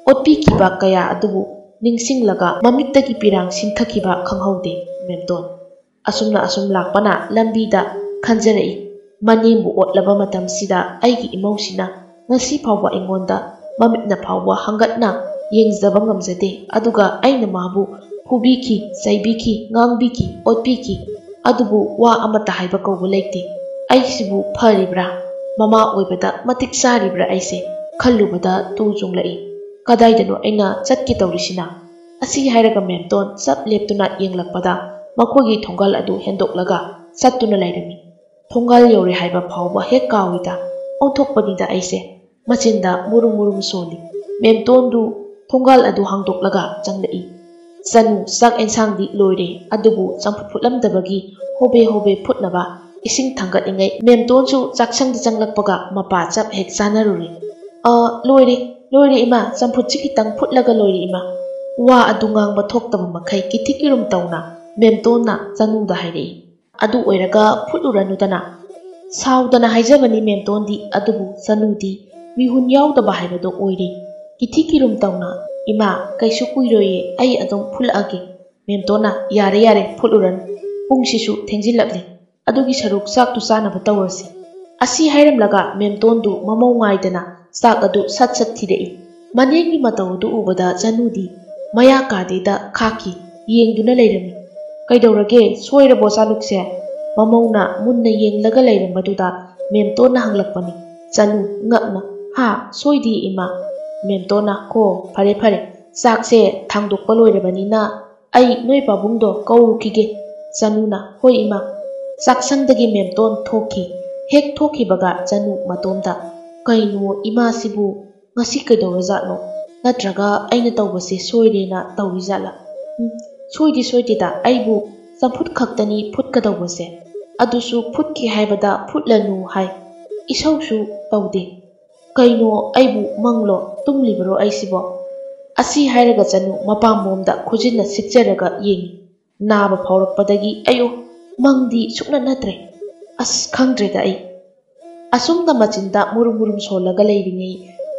ꯑꯣꯠꯄꯤꯈꯤꯕ ꯀꯌꯥ ꯑꯗꯨꯕꯨ ꯅꯤꯡꯁꯤꯡꯂꯒ ꯃꯃꯤꯠꯇꯒꯤ ꯄꯤꯔꯥꯡ ꯁꯤꯟꯊꯈꯤꯕ ꯈꯪꯍꯧꯗꯦ ꯃꯦꯝꯇꯣꯟ꯫ ꯑꯁꯨꯝꯅ ꯑꯁꯨꯝ ꯂꯥꯛꯄꯅ ꯂꯝꯕꯤꯗ ꯈꯟꯖꯔꯛꯏ, "ꯃꯅꯦꯝꯕꯨ ꯑꯣꯠꯂꯕ ꯃꯇꯝꯁꯤꯗ ꯑꯩꯒꯤ ꯏꯃꯧꯁꯤꯅ ꯉꯁꯤ ꯐꯥꯎꯕ ꯑꯩꯉꯣꯟꯗ ꯃꯃꯤꯠꯅ ꯐꯥꯎꯕ ꯍꯪꯒꯠꯅ ꯌꯦꯡꯖꯕ ꯉꯝꯖꯗꯦ꯫ ꯑꯗꯨꯒ ꯑꯩꯅ ꯃꯥꯕꯨ ꯐꯨꯕꯤꯈꯤ, ꯆꯩꯕꯤꯈꯤ, ꯉꯥꯡꯕꯤꯈꯤ, ꯑꯣꯠꯄꯤꯈꯤ꯫ ꯑꯗꯨꯕꯨ ꯋꯥ ꯑꯃꯠꯇ ꯍꯥꯏꯕ ꯀꯧꯕ ꯂꯩꯇꯦ꯫ ꯑꯩꯁꯤꯕꯨ ꯐꯔꯤꯕ꯭ꯔꯥ? ꯃꯃꯥ ꯑꯣꯏꯕꯗ ꯃꯇꯤꯛ ꯆꯥꯔꯤꯕ꯭ꯔꯥ ꯑꯩꯁꯦ?" ꯈꯜꯂꯨꯕꯗ ꯇꯨ ꯆꯨꯡꯂꯛꯏ꯫ "ꯀꯗꯥꯏꯗꯅꯣ ꯑꯩꯅ ꯆꯠꯀꯦ ꯇꯧꯔꯤꯁꯤꯅ?" ꯑꯁꯤ ꯍꯥꯏꯔꯒ ꯃꯦꯝꯇꯣꯟ ꯆꯞ ꯂꯦꯞꯇꯨꯅ ꯌꯦꯡꯂꯛꯄꯗ ꯃꯈꯣꯏꯒꯤ ꯊꯣꯡꯒꯜ ꯑꯗꯨ ꯍꯦꯟꯗꯣꯛꯂꯒ ꯆꯠꯇꯨꯅ ꯂꯩꯔꯝꯃꯤ꯫ "ꯊꯣꯡꯒꯥꯜ ꯌꯧꯔꯦ ꯍꯥꯏꯕ ꯐꯥꯎꯕ ꯍꯦꯛ ꯀꯥꯎꯏꯗ꯫ ꯑꯣꯟꯊꯣꯛꯄꯅꯤꯗ ꯑꯩꯁꯦ"꯫ ꯃꯆꯤꯟꯗ ꯃꯨꯔꯨꯝ ꯃꯨꯔꯨꯝ ꯁꯣꯜꯂꯤ꯫ ꯃꯦꯝꯇꯣꯟꯗꯨ ꯊꯣꯡꯒꯥꯜ ꯑꯗꯨ ꯍꯥꯡꯗꯣꯛꯂꯒ ꯆꯪꯂꯛꯏ꯫ ꯆꯅꯨ, ꯆꯥꯛ ꯑꯦꯟꯁꯥꯡꯗꯤ ꯂꯣꯏꯔꯦ, ꯑꯗꯨꯕꯨ ꯆꯝꯐꯨꯠ ꯐꯨꯠꯂꯝꯗꯕꯒꯤ ꯍꯣꯕꯦ ꯍꯣꯕꯦ ꯐꯨꯠꯅꯕ ꯏꯁꯤꯡ ꯊꯥꯡꯒꯠꯂꯤꯉꯩ ꯃꯦꯝꯇꯣꯟꯁꯨ ꯆꯥꯛꯁꯪꯗ ꯆꯪꯂꯛꯄꯒ ꯃꯄꯥ ꯆꯞ ꯍꯦꯛ ꯆꯥꯅꯔꯨꯔꯦ꯫ "ꯑ, ꯂꯣꯏꯔꯦ, ꯂꯣꯏꯔꯦ ꯏꯃꯥ, ꯆꯝꯐꯨꯠꯁꯤ ꯈꯤꯇꯪ ꯐꯨꯠꯂꯒ ꯂꯣꯏꯔꯦ ꯏꯃꯥ"꯫ ꯋꯥ ꯑꯗꯨ ꯉꯥꯡꯕ ꯊꯣꯛꯇꯕ ꯃꯈꯩ ꯀꯤꯊꯤ ꯀꯤꯔꯨꯝ ꯇꯧꯅ ꯃꯦꯝꯇꯣꯟꯅ ꯆꯅꯨꯗ ꯍꯥꯏꯔꯛꯏ꯫ "ꯑꯗꯨ ꯑꯣꯏꯔꯒ ꯐꯨꯠꯂꯨꯔꯅꯨꯗꯅ"꯫ ꯁꯥꯎꯗꯅ ꯍꯥꯏꯖꯕꯅꯤ ꯃꯦꯝꯇꯣꯟꯗꯤ, ꯑꯗꯨꯕꯨ ꯆꯅꯨꯗꯤ ꯃꯤꯍꯨꯟ ꯌꯥꯎꯗꯕ ꯍꯥꯏꯕꯗꯣ ꯑꯣꯏꯔꯦ꯫ ꯀꯤꯊꯤ ꯀꯤꯔꯨꯝ ꯇꯧꯅ, "ꯏꯃꯥ, ꯀꯩꯁꯨ ꯀꯨꯏꯔꯣꯏꯌꯦ, ꯑꯩ ꯑꯗꯨꯝ ꯐꯨꯠꯂꯛꯑꯒꯦ"꯫ ꯃꯦꯝꯇꯣꯟꯅ, "ꯌꯥꯔꯦ, ꯌꯥꯔꯦ, ꯐꯨꯠꯂꯨꯔꯅꯨ, ꯄꯨꯡꯁꯤꯁꯨ ꯊꯦꯡꯖꯤꯜꯂꯛꯂꯦ꯫ ꯑꯗꯨꯒꯤ ꯁꯔꯨꯛ ꯆꯥꯛꯇꯨ ꯆꯥꯅꯕ ꯇꯧꯔꯁꯤ"꯫ ꯑꯁꯤ ꯍꯥꯏꯔꯝꯂꯒ ꯃꯦꯝꯇꯣꯟꯗꯨ ꯃꯃꯧ ꯉꯥꯏꯗꯅ ꯆꯥꯛ ꯑꯗꯨ ꯁꯠ ꯁꯠ ꯊꯤꯔꯛꯏ꯫ ꯃꯅꯦꯝꯒꯤ ꯃꯇꯧ ꯑꯗꯨ ꯎꯕꯗ ꯆꯅꯨꯗꯤ ꯃꯌꯥ ꯀꯥꯗꯦꯗ ꯈꯥꯛꯈꯤ, ꯌꯦꯡꯗꯨꯅ ꯂꯩꯔꯝꯃꯤ꯫ "ꯀꯩꯗꯧꯔꯒꯦ? ꯁꯣꯏꯔꯕꯣ ꯆꯥꯂꯨꯛꯁꯦ?" ꯃꯃꯧꯅ ꯃꯨꯟꯅ ꯌꯦꯡꯂꯒ ꯂꯩꯔꯝꯕꯗꯨꯗ ꯃꯦꯝꯇꯣꯟꯅ ꯍꯪꯂꯛꯄꯅꯤ꯫ ꯆꯅꯨ ꯉꯛꯅ, "ꯍꯥ, ꯁꯣꯏꯗꯦ ꯏꯃꯥ꯫" ꯃꯦꯝꯇꯣꯟꯅ, "ꯀꯣ, ꯐꯔꯦ ꯐꯔꯦ, ꯆꯥꯛꯁꯦ ꯊꯥꯡꯗꯣꯛꯄ ꯂꯣꯏꯔꯕꯅꯤꯅ ꯑꯩ ꯅꯣꯏ ꯄꯥꯕꯨꯡꯗꯣ ꯀꯧꯔꯨꯈꯤꯒꯦ꯫" ꯆꯅꯨꯅ, "ꯍꯣꯏ ꯏꯃꯥ꯫" ꯆꯥꯛꯁꯪꯗꯒꯤ ꯃꯦꯝꯇꯣꯟ ꯊꯣꯛꯈꯤ꯫ ꯍꯦꯛ ꯊꯣꯛꯈꯤꯕꯒ ꯆꯅꯨ ꯃꯇꯣꯝꯗ, "ꯀꯩꯅꯣ ꯏꯃꯥꯁꯤꯕꯨ ꯉꯁꯤ ꯀꯩꯗꯧꯔꯖꯥꯠꯅꯣ? ꯅꯠꯇ꯭ꯔꯒ ꯑꯩꯅ ꯇꯧꯕꯁꯦ ꯁꯣꯏꯔꯦꯅ ꯇꯧꯔꯤꯖꯥꯠꯂꯥ? ꯎꯝ, ꯁꯣꯏꯗꯤ ꯁꯣꯏꯗꯦꯗ, ꯑꯩꯕꯨ ꯆꯝꯐꯨꯠ ꯈꯛꯇꯅꯤ ꯐꯨꯠꯀꯗꯧꯕꯁꯦ꯫ ꯑꯗꯨꯁꯨ ꯐꯨꯠꯀꯦ ꯍꯥꯏꯕꯗ ꯐꯨꯠꯂꯅꯨ ꯍꯥꯏ꯫ ꯏꯁꯧꯁꯨ ꯇꯧꯗꯦ꯫ ꯀꯩꯅꯣ, ꯑꯩꯕꯨ ꯃꯪꯂꯣ? ꯇꯨꯝꯂꯤꯕꯔꯣ ꯑꯩꯁꯤꯕꯣ?" ꯑꯁꯤ ꯍꯥꯏꯔꯒ ꯆꯅꯨ ꯃꯄꯥꯝꯕꯣꯝꯗ ꯈꯨꯖꯤꯟꯅ ꯁꯤꯛꯆꯔꯒ ꯌꯦꯡꯉꯤ꯫ ꯅꯥꯕ ꯐꯥꯎꯔꯛꯄꯗꯒꯤ, "ꯑꯌꯣ, ꯃꯪꯗꯤ ꯁꯨꯛꯅꯠ ꯅꯠꯇ꯭ꯔꯦ꯫ ꯑꯁ, ꯈꯪꯗ꯭ꯔꯦꯗ ꯑꯩ꯫" ꯑꯁꯨꯝꯅ ꯃꯆꯤꯟꯗ ꯃꯨꯔꯨꯝ ꯃꯨꯔꯨꯝ ꯁꯣꯜꯂꯒ ꯂꯩꯔꯤꯉꯩ,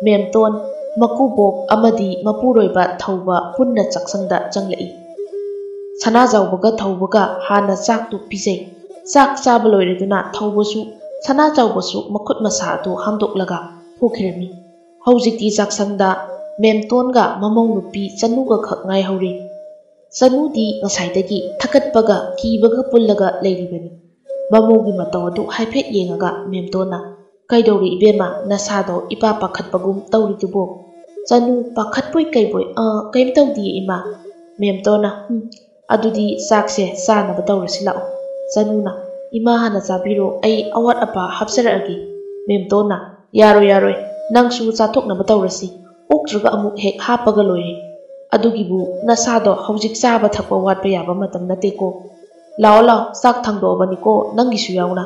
ꯃꯦꯝꯇꯣꯟ, ꯃꯀꯨꯕꯣꯛ ꯑꯃꯗꯤ ꯃꯄꯨꯔꯣꯏꯕ ꯊꯧꯕ ꯄꯨꯟꯅ ꯆꯥꯛꯁꯪꯗ ꯆꯪꯂꯛꯏ꯫ ꯁꯅꯥꯖꯥꯎꯕꯒ ꯊꯧꯕꯒ ꯍꯥꯟꯅ ꯆꯥꯛꯇꯨ ꯄꯤꯖꯩ꯫ ꯆꯥꯛ ꯆꯥꯕ ꯂꯣꯏꯔꯗꯨꯅ ꯊꯧꯕꯁꯨ ꯁꯅꯥꯖꯥꯎꯕꯁꯨ ꯃꯈꯨꯠ ꯃꯁꯥ ꯑꯗꯨ ꯍꯥꯝꯗꯣꯛꯂꯒ ꯊꯣꯛꯈꯤꯔꯝꯃꯤ꯫ ꯍꯧꯖꯤꯛꯇꯤ ꯆꯥꯛꯁꯪꯗ ꯃꯦꯝꯇꯣꯟꯒ ꯃꯃꯧ ꯅꯨꯄꯤ ꯆꯅꯨꯒ ꯈꯛ ꯉꯥꯏꯍꯧꯔꯤ꯫ ꯆꯅꯨꯗꯤ ꯉꯁꯥꯏꯗꯒꯤ ꯊꯀꯠꯄꯒ ꯀꯤꯕꯒ ꯄꯨꯜꯂꯒ ꯂꯩꯔꯤꯕꯅꯤ꯫ ꯃꯃꯧꯒꯤ ꯃꯇꯧ ꯑꯗꯨ ꯍꯥꯏꯐꯦꯠ ꯌꯦꯡꯉꯒ ꯃꯦꯝꯇꯣꯟꯅ, "ꯀꯩꯗꯧꯔꯦ ꯏꯕꯦꯝꯃ, ꯅꯁꯥꯗꯣ ꯏꯄꯥ ꯄꯥꯈꯠꯄꯒꯨꯝ ꯇꯧꯔꯤꯗꯨꯕꯣ?" ꯆꯅꯨ ꯄꯥꯈꯠꯄꯣꯏ ꯀꯩꯕꯣꯏ, "ꯑ, ꯀꯩꯝ ꯇꯧꯗꯤꯌꯦ ꯏꯃꯥ꯫" ꯃꯦꯝꯇꯣꯟꯅ, "ꯍꯨꯝ, ꯑꯗꯨꯗꯤ ꯆꯥꯛꯁꯦ ꯆꯥꯅꯕ ꯇꯧꯔꯁꯤ ꯂꯥꯛꯑꯣ꯫" ꯆꯅꯨꯅ, "ꯏꯃꯥ ꯍꯥꯟꯅ ꯆꯥꯕꯤꯔꯣ, ꯑꯩ ꯑꯋꯥꯠ ꯑꯄꯥ ꯍꯥꯞꯆꯔꯛꯑꯒꯦ꯫" ꯃꯦꯝꯇꯣꯟꯅ, "ꯌꯥꯔꯣꯏ, ꯌꯥꯔꯣꯏ, ꯅꯪꯁꯨ ꯆꯥꯊꯣꯛꯅꯕ ꯇꯧꯔꯁꯤ, ꯑꯣꯛꯇ꯭ꯔꯒ ꯑꯃꯨꯛ ꯍꯦꯛ ꯍꯥꯞꯄꯒ ꯂꯣꯏꯔꯦ꯫ ꯑꯗꯨꯒꯤꯕꯨ ꯅꯁꯥꯗꯣ ꯍꯧꯖꯤꯛ ꯆꯥꯕ ꯊꯛꯄ ꯋꯥꯠꯄ ꯌꯥꯕ ꯃꯇꯝ ꯅꯠꯇꯦꯀꯣ꯫ ꯂꯥꯛꯑꯣ, ꯂꯥꯛꯑꯣ, ꯆꯥꯛ ꯊꯥꯡꯗꯣꯛꯑꯕꯅꯤꯀꯣ, ꯅꯪꯒꯤꯁꯨ ꯌꯥꯎꯅ꯫"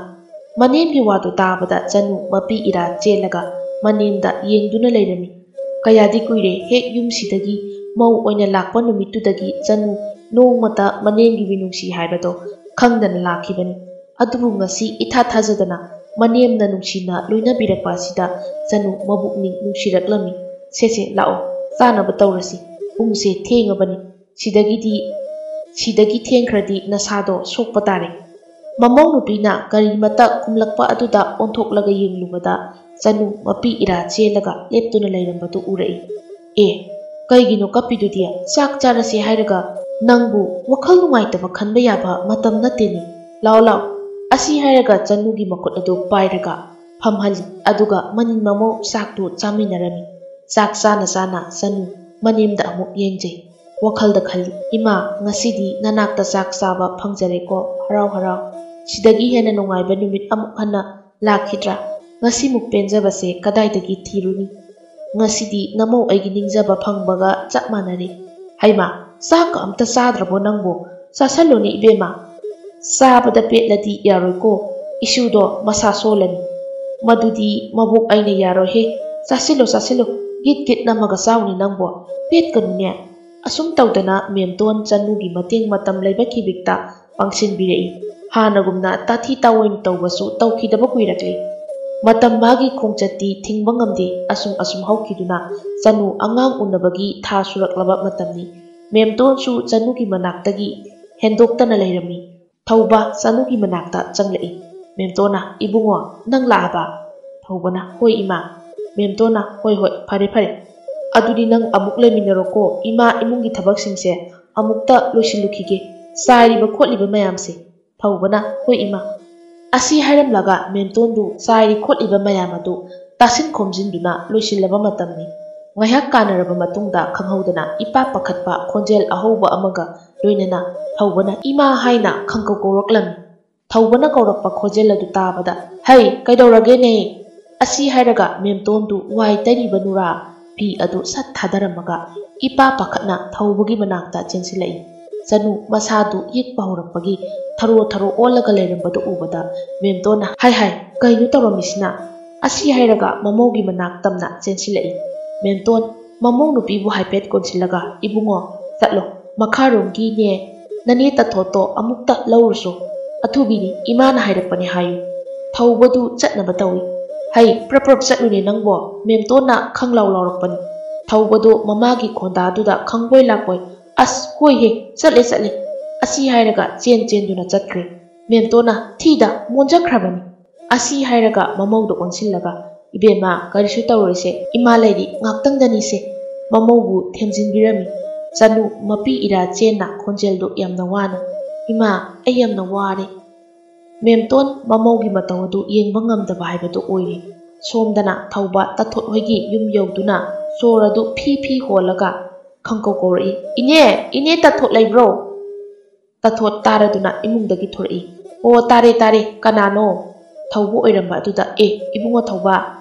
ꯃꯅꯦꯝꯒꯤ ꯋꯥꯗꯨ ꯇꯥꯕꯗ ꯆꯅꯨ ꯃꯄꯤ ꯏꯔꯥ ꯆꯦꯜꯂꯒ ꯃꯅꯦꯝꯗ ꯌꯦꯡꯗꯨꯅ ꯂꯩꯔꯝꯃꯤ꯫ ꯀꯌꯥꯗꯤ ꯀꯨꯏꯔꯦ ꯍꯦꯛ ꯌꯨꯝꯁꯤꯗꯒꯤ ꯃꯧ ꯑꯣꯏꯅ ꯂꯥꯛꯄ ꯅꯨꯃꯤꯠꯇꯨꯗꯒꯤ ꯆꯅꯨ ꯅꯣꯡꯃꯇ ꯃꯅꯦꯝꯒꯤ ꯃꯤꯅꯨꯡꯁꯤ ꯍꯥꯏꯕꯗꯣ ꯈꯪꯗꯅ ꯂꯥꯛꯈꯤꯕꯅꯤ꯫ ꯑꯗꯨꯕꯨ ꯉꯁꯤ ꯏꯊꯥ ꯊꯥꯖꯗꯅ ꯃꯅꯦꯝꯅ ꯅꯨꯡꯁꯤꯅ ꯂꯣꯏꯅꯕꯤꯔꯛꯄ ꯑꯁꯤꯗ ꯆꯅꯨ ꯃꯕꯨꯛꯅꯤꯡ ꯅꯨꯡꯁꯤꯔꯛꯂꯝꯃꯤ꯫ "ꯁꯦ ꯁꯦ, ꯂꯥꯛꯑꯣ, ꯆꯥꯅꯕ ꯇꯧꯔꯁꯤ꯫ ꯄꯨꯡꯁꯦ ꯊꯦꯡꯉꯕꯅꯤ꯫ ꯁꯤꯗꯒꯤꯗꯤ, ꯁꯤꯗꯒꯤ ꯊꯦꯡꯈ꯭ꯔꯗꯤ ꯅꯁꯥꯗꯣ ꯁꯣꯛꯄ ꯇꯥꯔꯦ꯫" ꯃꯃꯧ ꯅꯨꯄꯤꯅ ꯒꯥꯔꯤ ꯃꯇꯛ ꯀꯨꯝꯂꯛꯄ ꯑꯗꯨꯗ ꯑꯣꯟꯊꯣꯛꯂꯒ ꯌꯦꯡꯂꯨꯕꯗ ꯆꯅꯨ ꯃꯄꯤ ꯏꯔꯥ ꯆꯦꯜꯂꯒ ꯂꯦꯞꯇꯨꯅ ꯂꯩꯔꯝꯕꯗꯨ ꯎꯔꯛꯏ꯫ "ꯑꯦ, ꯀꯩꯒꯤꯅꯣ ꯀꯞꯄꯤꯗꯨꯗꯤ? ꯆꯥꯛ ꯆꯥꯔꯁꯦ ꯍꯥꯏꯔꯒ ꯅꯪꯕꯨ ꯋꯥꯈꯜ ꯅꯨꯡꯉꯥꯏꯇꯕ ꯈꯟꯕ ꯌꯥꯕ ꯃꯇꯝ ꯅꯠꯇꯦꯅꯦ꯫ ꯂꯥꯛꯑꯣ, ꯂꯥꯛꯑꯣ, ꯑꯁꯤ ꯍꯥꯏꯔꯒ ꯆꯅꯨꯒꯤ ꯃꯈꯨꯠ ꯑꯗꯨ ꯄꯥꯏꯔꯒ ꯐꯝꯍꯜꯂꯤ꯫ ꯑꯗꯨꯒ ꯃꯅꯤꯟ ꯃꯃꯧ ꯆꯥꯛꯇꯨ ꯆꯥꯃꯤꯟꯅꯔꯝꯃꯤ꯫ ꯆꯥꯛ ꯆꯥꯅ ꯆꯥꯅ ꯆꯅꯨ ꯃꯅꯤꯡꯗ ꯑꯃꯨꯛ ꯌꯦꯡꯖꯩ꯫ ꯋꯥꯈꯜꯗ ꯈꯜꯂꯤ, "ꯏꯃꯥ, ꯉꯁꯤꯗꯤ ꯅꯅꯥꯛꯇ ꯆꯥꯛ ꯆꯥꯕ ꯐꯪꯖꯔꯦꯀꯣ, ꯍꯔꯥꯎ ꯍꯔꯥꯎ꯫ ꯁꯤꯗꯒꯤ ꯍꯦꯟꯅ ꯅꯨꯡꯉꯥꯏꯕ ꯅꯨꯃꯤꯠ ꯑꯃꯨꯛ ꯍꯟꯅ ꯂꯥꯛꯈꯤꯗ꯭ꯔꯥ? ꯉꯁꯤꯃꯨꯛ ꯄꯦꯟꯖꯕꯁꯦ ꯀꯗꯥꯏꯗꯒꯤ ꯊꯤꯔꯨꯅꯤ? ꯉꯁꯤꯗꯤ ꯅꯃꯧ ꯑꯩꯒꯤ ꯅꯤꯡꯖꯕ ꯐꯪꯕꯒ ꯆꯞ ꯃꯥꯟꯅꯔꯦ꯫ ꯍꯩꯃꯥ, ꯆꯥꯛꯀ ꯑꯝꯇ ꯆꯥꯗ꯭ꯔꯕꯣ ꯅꯪꯕꯣ? ꯆꯥꯁꯜꯂꯨꯅꯦ ꯏꯕꯦꯝꯃ꯫ ꯆꯥꯕꯗ ꯄꯦꯠꯂꯗꯤ ꯌꯥꯔꯣꯏꯀꯣ, ꯏꯁꯨꯗꯣ ꯃꯁꯥ ꯁꯣꯜꯂꯅꯤ꯫ ꯃꯗꯨꯗꯤ ꯃꯕꯣꯛ ꯑꯩꯅ ꯌꯥꯔꯣꯏꯍꯦ꯫ ꯆꯥꯁꯤꯜꯂꯣ, ꯆꯥꯁꯤꯜꯂꯣ, ꯒꯤꯠ ꯒꯤꯠ ꯅꯝꯃꯒ ꯆꯥꯎꯅꯦ ꯅꯪꯕꯣ, ꯄꯦꯠꯀꯅꯨꯅꯦ꯫" ꯑꯁꯨꯝ ꯇꯧꯗꯅ ꯃꯦꯝꯇꯣꯟ ꯆꯅꯨꯒꯤ ꯃꯇꯦꯡ ꯃꯇꯝ ꯂꯩꯕ ꯈꯤꯕꯤꯛꯇ ꯄꯥꯡꯁꯤꯟꯕꯤꯔꯛꯏ꯫ ꯍꯥꯟꯅꯒꯨꯝꯅ ꯇꯥꯊꯤ ꯇꯥꯑꯣꯏꯅ ꯇꯧꯕꯁꯨ ꯇꯧꯈꯤꯗꯕ ꯀꯨꯏꯔꯛꯂꯦ꯫ ꯃꯇꯝ ꯃꯥꯒꯤ ꯈꯣꯡꯆꯠꯇꯤ ꯊꯤꯡꯕ ꯉꯝꯗꯦ꯫ ꯑꯁꯨꯝ ꯑꯁꯨꯝ ꯍꯧꯈꯤꯗꯨꯅ ꯆꯅꯨ ꯑꯉꯥꯡ ꯎꯅꯕꯒꯤ ꯊꯥ ꯁꯨꯔꯛꯂꯕ ꯃꯇꯝꯅꯤ꯫ ꯃꯦꯝꯇꯣꯟꯁꯨ ꯆꯅꯨꯒꯤ ꯃꯅꯥꯛꯇꯒꯤ ꯍꯦꯟꯗꯣꯛꯇꯅ ꯂꯩꯔꯝꯃꯤ꯫ ꯊꯧꯕ ꯆꯅꯨꯒꯤ ꯃꯅꯥꯛꯇ ꯆꯪꯂꯛꯏ꯫ ꯃꯦꯝꯇꯣꯟꯅ, "ꯏꯕꯨꯡꯉꯣ, ꯅꯪ ꯂꯥꯛꯑꯕ?" ꯊꯧꯕꯅ, "ꯍꯣꯏ ꯏꯃꯥ꯫" ꯃꯦꯝꯇꯣꯟꯅ, "ꯍꯣꯏ ꯍꯣꯏ, ꯐꯔꯦ ꯐꯔꯦ꯫ ꯑꯗꯨꯗꯤ ꯅꯪ ꯑꯃꯨꯛ ꯂꯩꯃꯤꯟꯅꯔꯣꯀꯣ, ꯏꯃꯥ ꯏꯃꯨꯡꯒꯤ ꯊꯕꯛꯁꯤꯡꯁꯦ ꯑꯃꯨꯛꯇ ꯂꯣꯏꯁꯤꯜꯂꯨꯈꯤꯒꯦ, ꯆꯥꯏꯔꯤꯕ ꯈꯣꯠꯂꯤꯕ ꯃꯌꯥꯝꯁꯦ꯫" ꯊꯧꯕꯅ, "ꯍꯣꯏ ꯏꯃꯥ꯫" ꯑꯁꯤ ꯍꯥꯏꯔꯝꯂꯒ ꯃꯦꯝꯇꯣꯟꯗꯨ ꯆꯥꯏꯔꯤ ꯈꯣꯠꯂꯤꯕ ꯃꯌꯥꯝ ꯑꯗꯨ ꯇꯥꯁꯤꯟ ꯈꯣꯝꯖꯤꯟꯗꯨꯅ ꯂꯣꯏꯁꯤꯜꯂꯕ ꯃꯇꯝꯅꯤ꯫ ꯉꯥꯏꯍꯥꯛ ꯀꯥꯟꯅꯔꯕ ꯃꯇꯨꯡꯗ ꯈꯪꯍꯧꯗꯅ ꯏꯄꯥ ꯄꯥꯈꯠꯄ ꯈꯣꯟꯖꯦꯜ ꯑꯍꯧꯕ ꯑꯃꯒ ꯂꯣꯏꯅꯅ ꯊꯧꯕꯅ "ꯏꯃꯥ" ꯍꯥꯏꯅ ꯈꯪꯀꯧ ꯀꯧꯔꯛꯂꯝꯃꯤ꯫ ꯊꯧꯕꯅ ꯀꯧꯔꯛꯄ ꯈꯣꯟꯖꯦꯜ ꯑꯗꯨ ꯇꯥꯕꯗ, "ꯍꯩ, ꯀꯩꯗꯧꯔꯒꯦꯅꯦ?" ꯑꯁꯤ ꯍꯥꯏꯔꯒ ꯃꯦꯝꯇꯣꯟꯗꯨ ꯋꯥꯏ ꯇꯩꯔꯤꯕ ꯅꯨꯔꯥ ꯐꯤ ꯑꯗꯨ ꯁꯠ ꯊꯥꯗꯔꯝꯃꯒ ꯏꯄꯥ ꯄꯥꯈꯠꯅ ꯊꯧꯕꯒꯤ ꯃꯅꯥꯛꯇ ꯆꯦꯟꯁꯤꯜꯂꯛꯏ꯫ ꯆꯅꯨ ꯃꯁꯥꯗꯨ ꯌꯦꯛꯄ ꯍꯧꯔꯛꯄꯒꯤ ꯊꯔꯣ ꯊꯔꯣ ꯑꯣꯜꯂꯒ ꯂꯩꯔꯝꯕꯗꯨ ꯎꯕꯗ ꯃꯦꯝꯇꯣꯟꯅ, "ꯍꯥꯏ ꯍꯥꯏ, ꯀꯩꯅꯣ ꯇꯧꯔꯝꯃꯤꯁꯤꯅ?" ꯑꯁꯤ ꯍꯥꯏꯔꯒ ꯃꯃꯧꯒꯤ ꯃꯅꯥꯛ ꯇꯝꯅ ꯆꯦꯟꯁꯤꯜꯂꯛꯏ꯫ ꯃꯦꯝꯇꯣꯟ ꯃꯃꯧ ꯅꯨꯄꯤꯕꯨ ꯍꯥꯏꯐꯦꯠ ꯀꯣꯟꯁꯤꯜꯂꯒ, "ꯏꯕꯨꯡꯉꯣ, ꯆꯠꯂꯣ, ꯃꯈꯥꯔꯣꯝꯒꯤꯅꯦ ꯅꯅꯦ ꯇꯊꯣꯠꯇꯣ ꯑꯃꯨꯛꯇ ꯂꯧꯔꯨꯁꯣ꯫ ꯑꯊꯨꯕꯤꯅꯤ, ꯏꯃꯥꯅ ꯍꯥꯏꯔꯛꯄꯅꯦ ꯍꯥꯏꯌꯨ꯫" ꯊꯧꯕꯗꯨ ꯆꯠꯅꯕ ꯇꯧꯏ꯫ "ꯍꯩ, ꯄ꯭ꯔꯞ ꯄ꯭ꯔꯞ ꯆꯠꯂꯨꯅꯦ ꯅꯪꯕꯣ," ꯃꯦꯝꯇꯣꯟꯅ ꯈꯪꯂꯥꯎ ꯂꯥꯎꯔꯛꯄꯅꯤ꯫ ꯊꯧꯕꯗꯣ ꯃꯃꯥꯒꯤ ꯈꯣꯟꯗꯥꯗꯨꯗ ꯈꯪꯕꯣꯏ ꯂꯥꯛꯄꯣꯏ, "ꯑꯁ, ꯍꯣꯏꯍꯦ, ꯆꯠꯂꯦ, ꯆꯠꯂꯦ," ꯑꯁꯤ ꯍꯥꯏꯔꯒ ꯆꯦꯟ ꯆꯦꯟꯗꯨꯅ ꯆꯠꯈ꯭ꯔꯦ꯫ ꯃꯦꯝꯇꯣꯟꯅ, "ꯊꯤꯗ, ꯃꯣꯟꯖꯈ꯭ꯔꯕꯅꯤ꯫" ꯑꯁꯤ ꯍꯥꯏꯔꯒ ꯃꯃꯧꯗ ꯑꯣꯟꯁꯤꯜꯂꯒ, "ꯏꯕꯦꯝꯃ, ꯀꯔꯤꯁꯨ ꯇꯧꯔꯣꯏꯁꯦ, ꯏꯃꯥ ꯂꯩꯔꯤ, ꯉꯥꯛꯇꯪꯗꯅꯤꯁꯦ꯫" ꯃꯃꯧꯕꯨ ꯊꯦꯝꯖꯤꯟꯕꯤꯔꯝꯃꯤ꯫ ꯆꯅꯨ ꯃꯄꯤ ꯏꯔꯥ ꯆꯦꯟꯅ ꯈꯣꯟꯖꯦꯜꯗꯨ ꯌꯥꯝꯅ ꯋꯥꯅ, "ꯏꯃꯥ, ꯑꯩ ꯌꯥꯝꯅ ꯋꯥꯔꯦ꯫" ꯃꯦꯝꯇꯣꯟ ꯃꯃꯧꯒꯤ ꯃꯇꯧ ꯑꯗꯨ ꯌꯦꯡꯕ ꯉꯝꯗꯕ ꯍꯥꯏꯕꯗꯨ ꯑꯣꯏꯔꯦ꯫ ꯁꯣꯝꯗꯅ ꯊꯧꯕ ꯇꯥꯊꯣꯠ ꯍꯣꯏꯒꯤ ꯌꯨꯝ ꯌꯧꯗꯨꯅ ꯁꯣꯔ ꯑꯗꯨ ꯐꯤ ꯐꯤ ꯍꯣꯜꯂꯒ ꯈꯪꯀꯧ ꯀꯧꯔꯛꯏ, "ꯏꯅꯦ, ꯏꯅꯦ ꯇꯥꯊꯣꯠ ꯂꯩꯕ꯭ꯔꯣ?" ꯇꯥꯊꯣꯠ ꯇꯥꯔꯗꯨꯅ ꯏꯃꯨꯡꯗꯒꯤ ꯊꯣꯔꯛꯏ꯫ "ꯑꯣ, ꯇꯥꯔꯦ, ꯇꯥꯔꯦ, ꯀꯅꯥꯅꯣ?" ꯊꯧꯕ ꯑꯣꯏꯔꯝꯕ ꯑꯗꯨꯗ, "ꯑꯦ, ꯏꯕꯨꯡꯉꯣ ꯊꯧꯕ,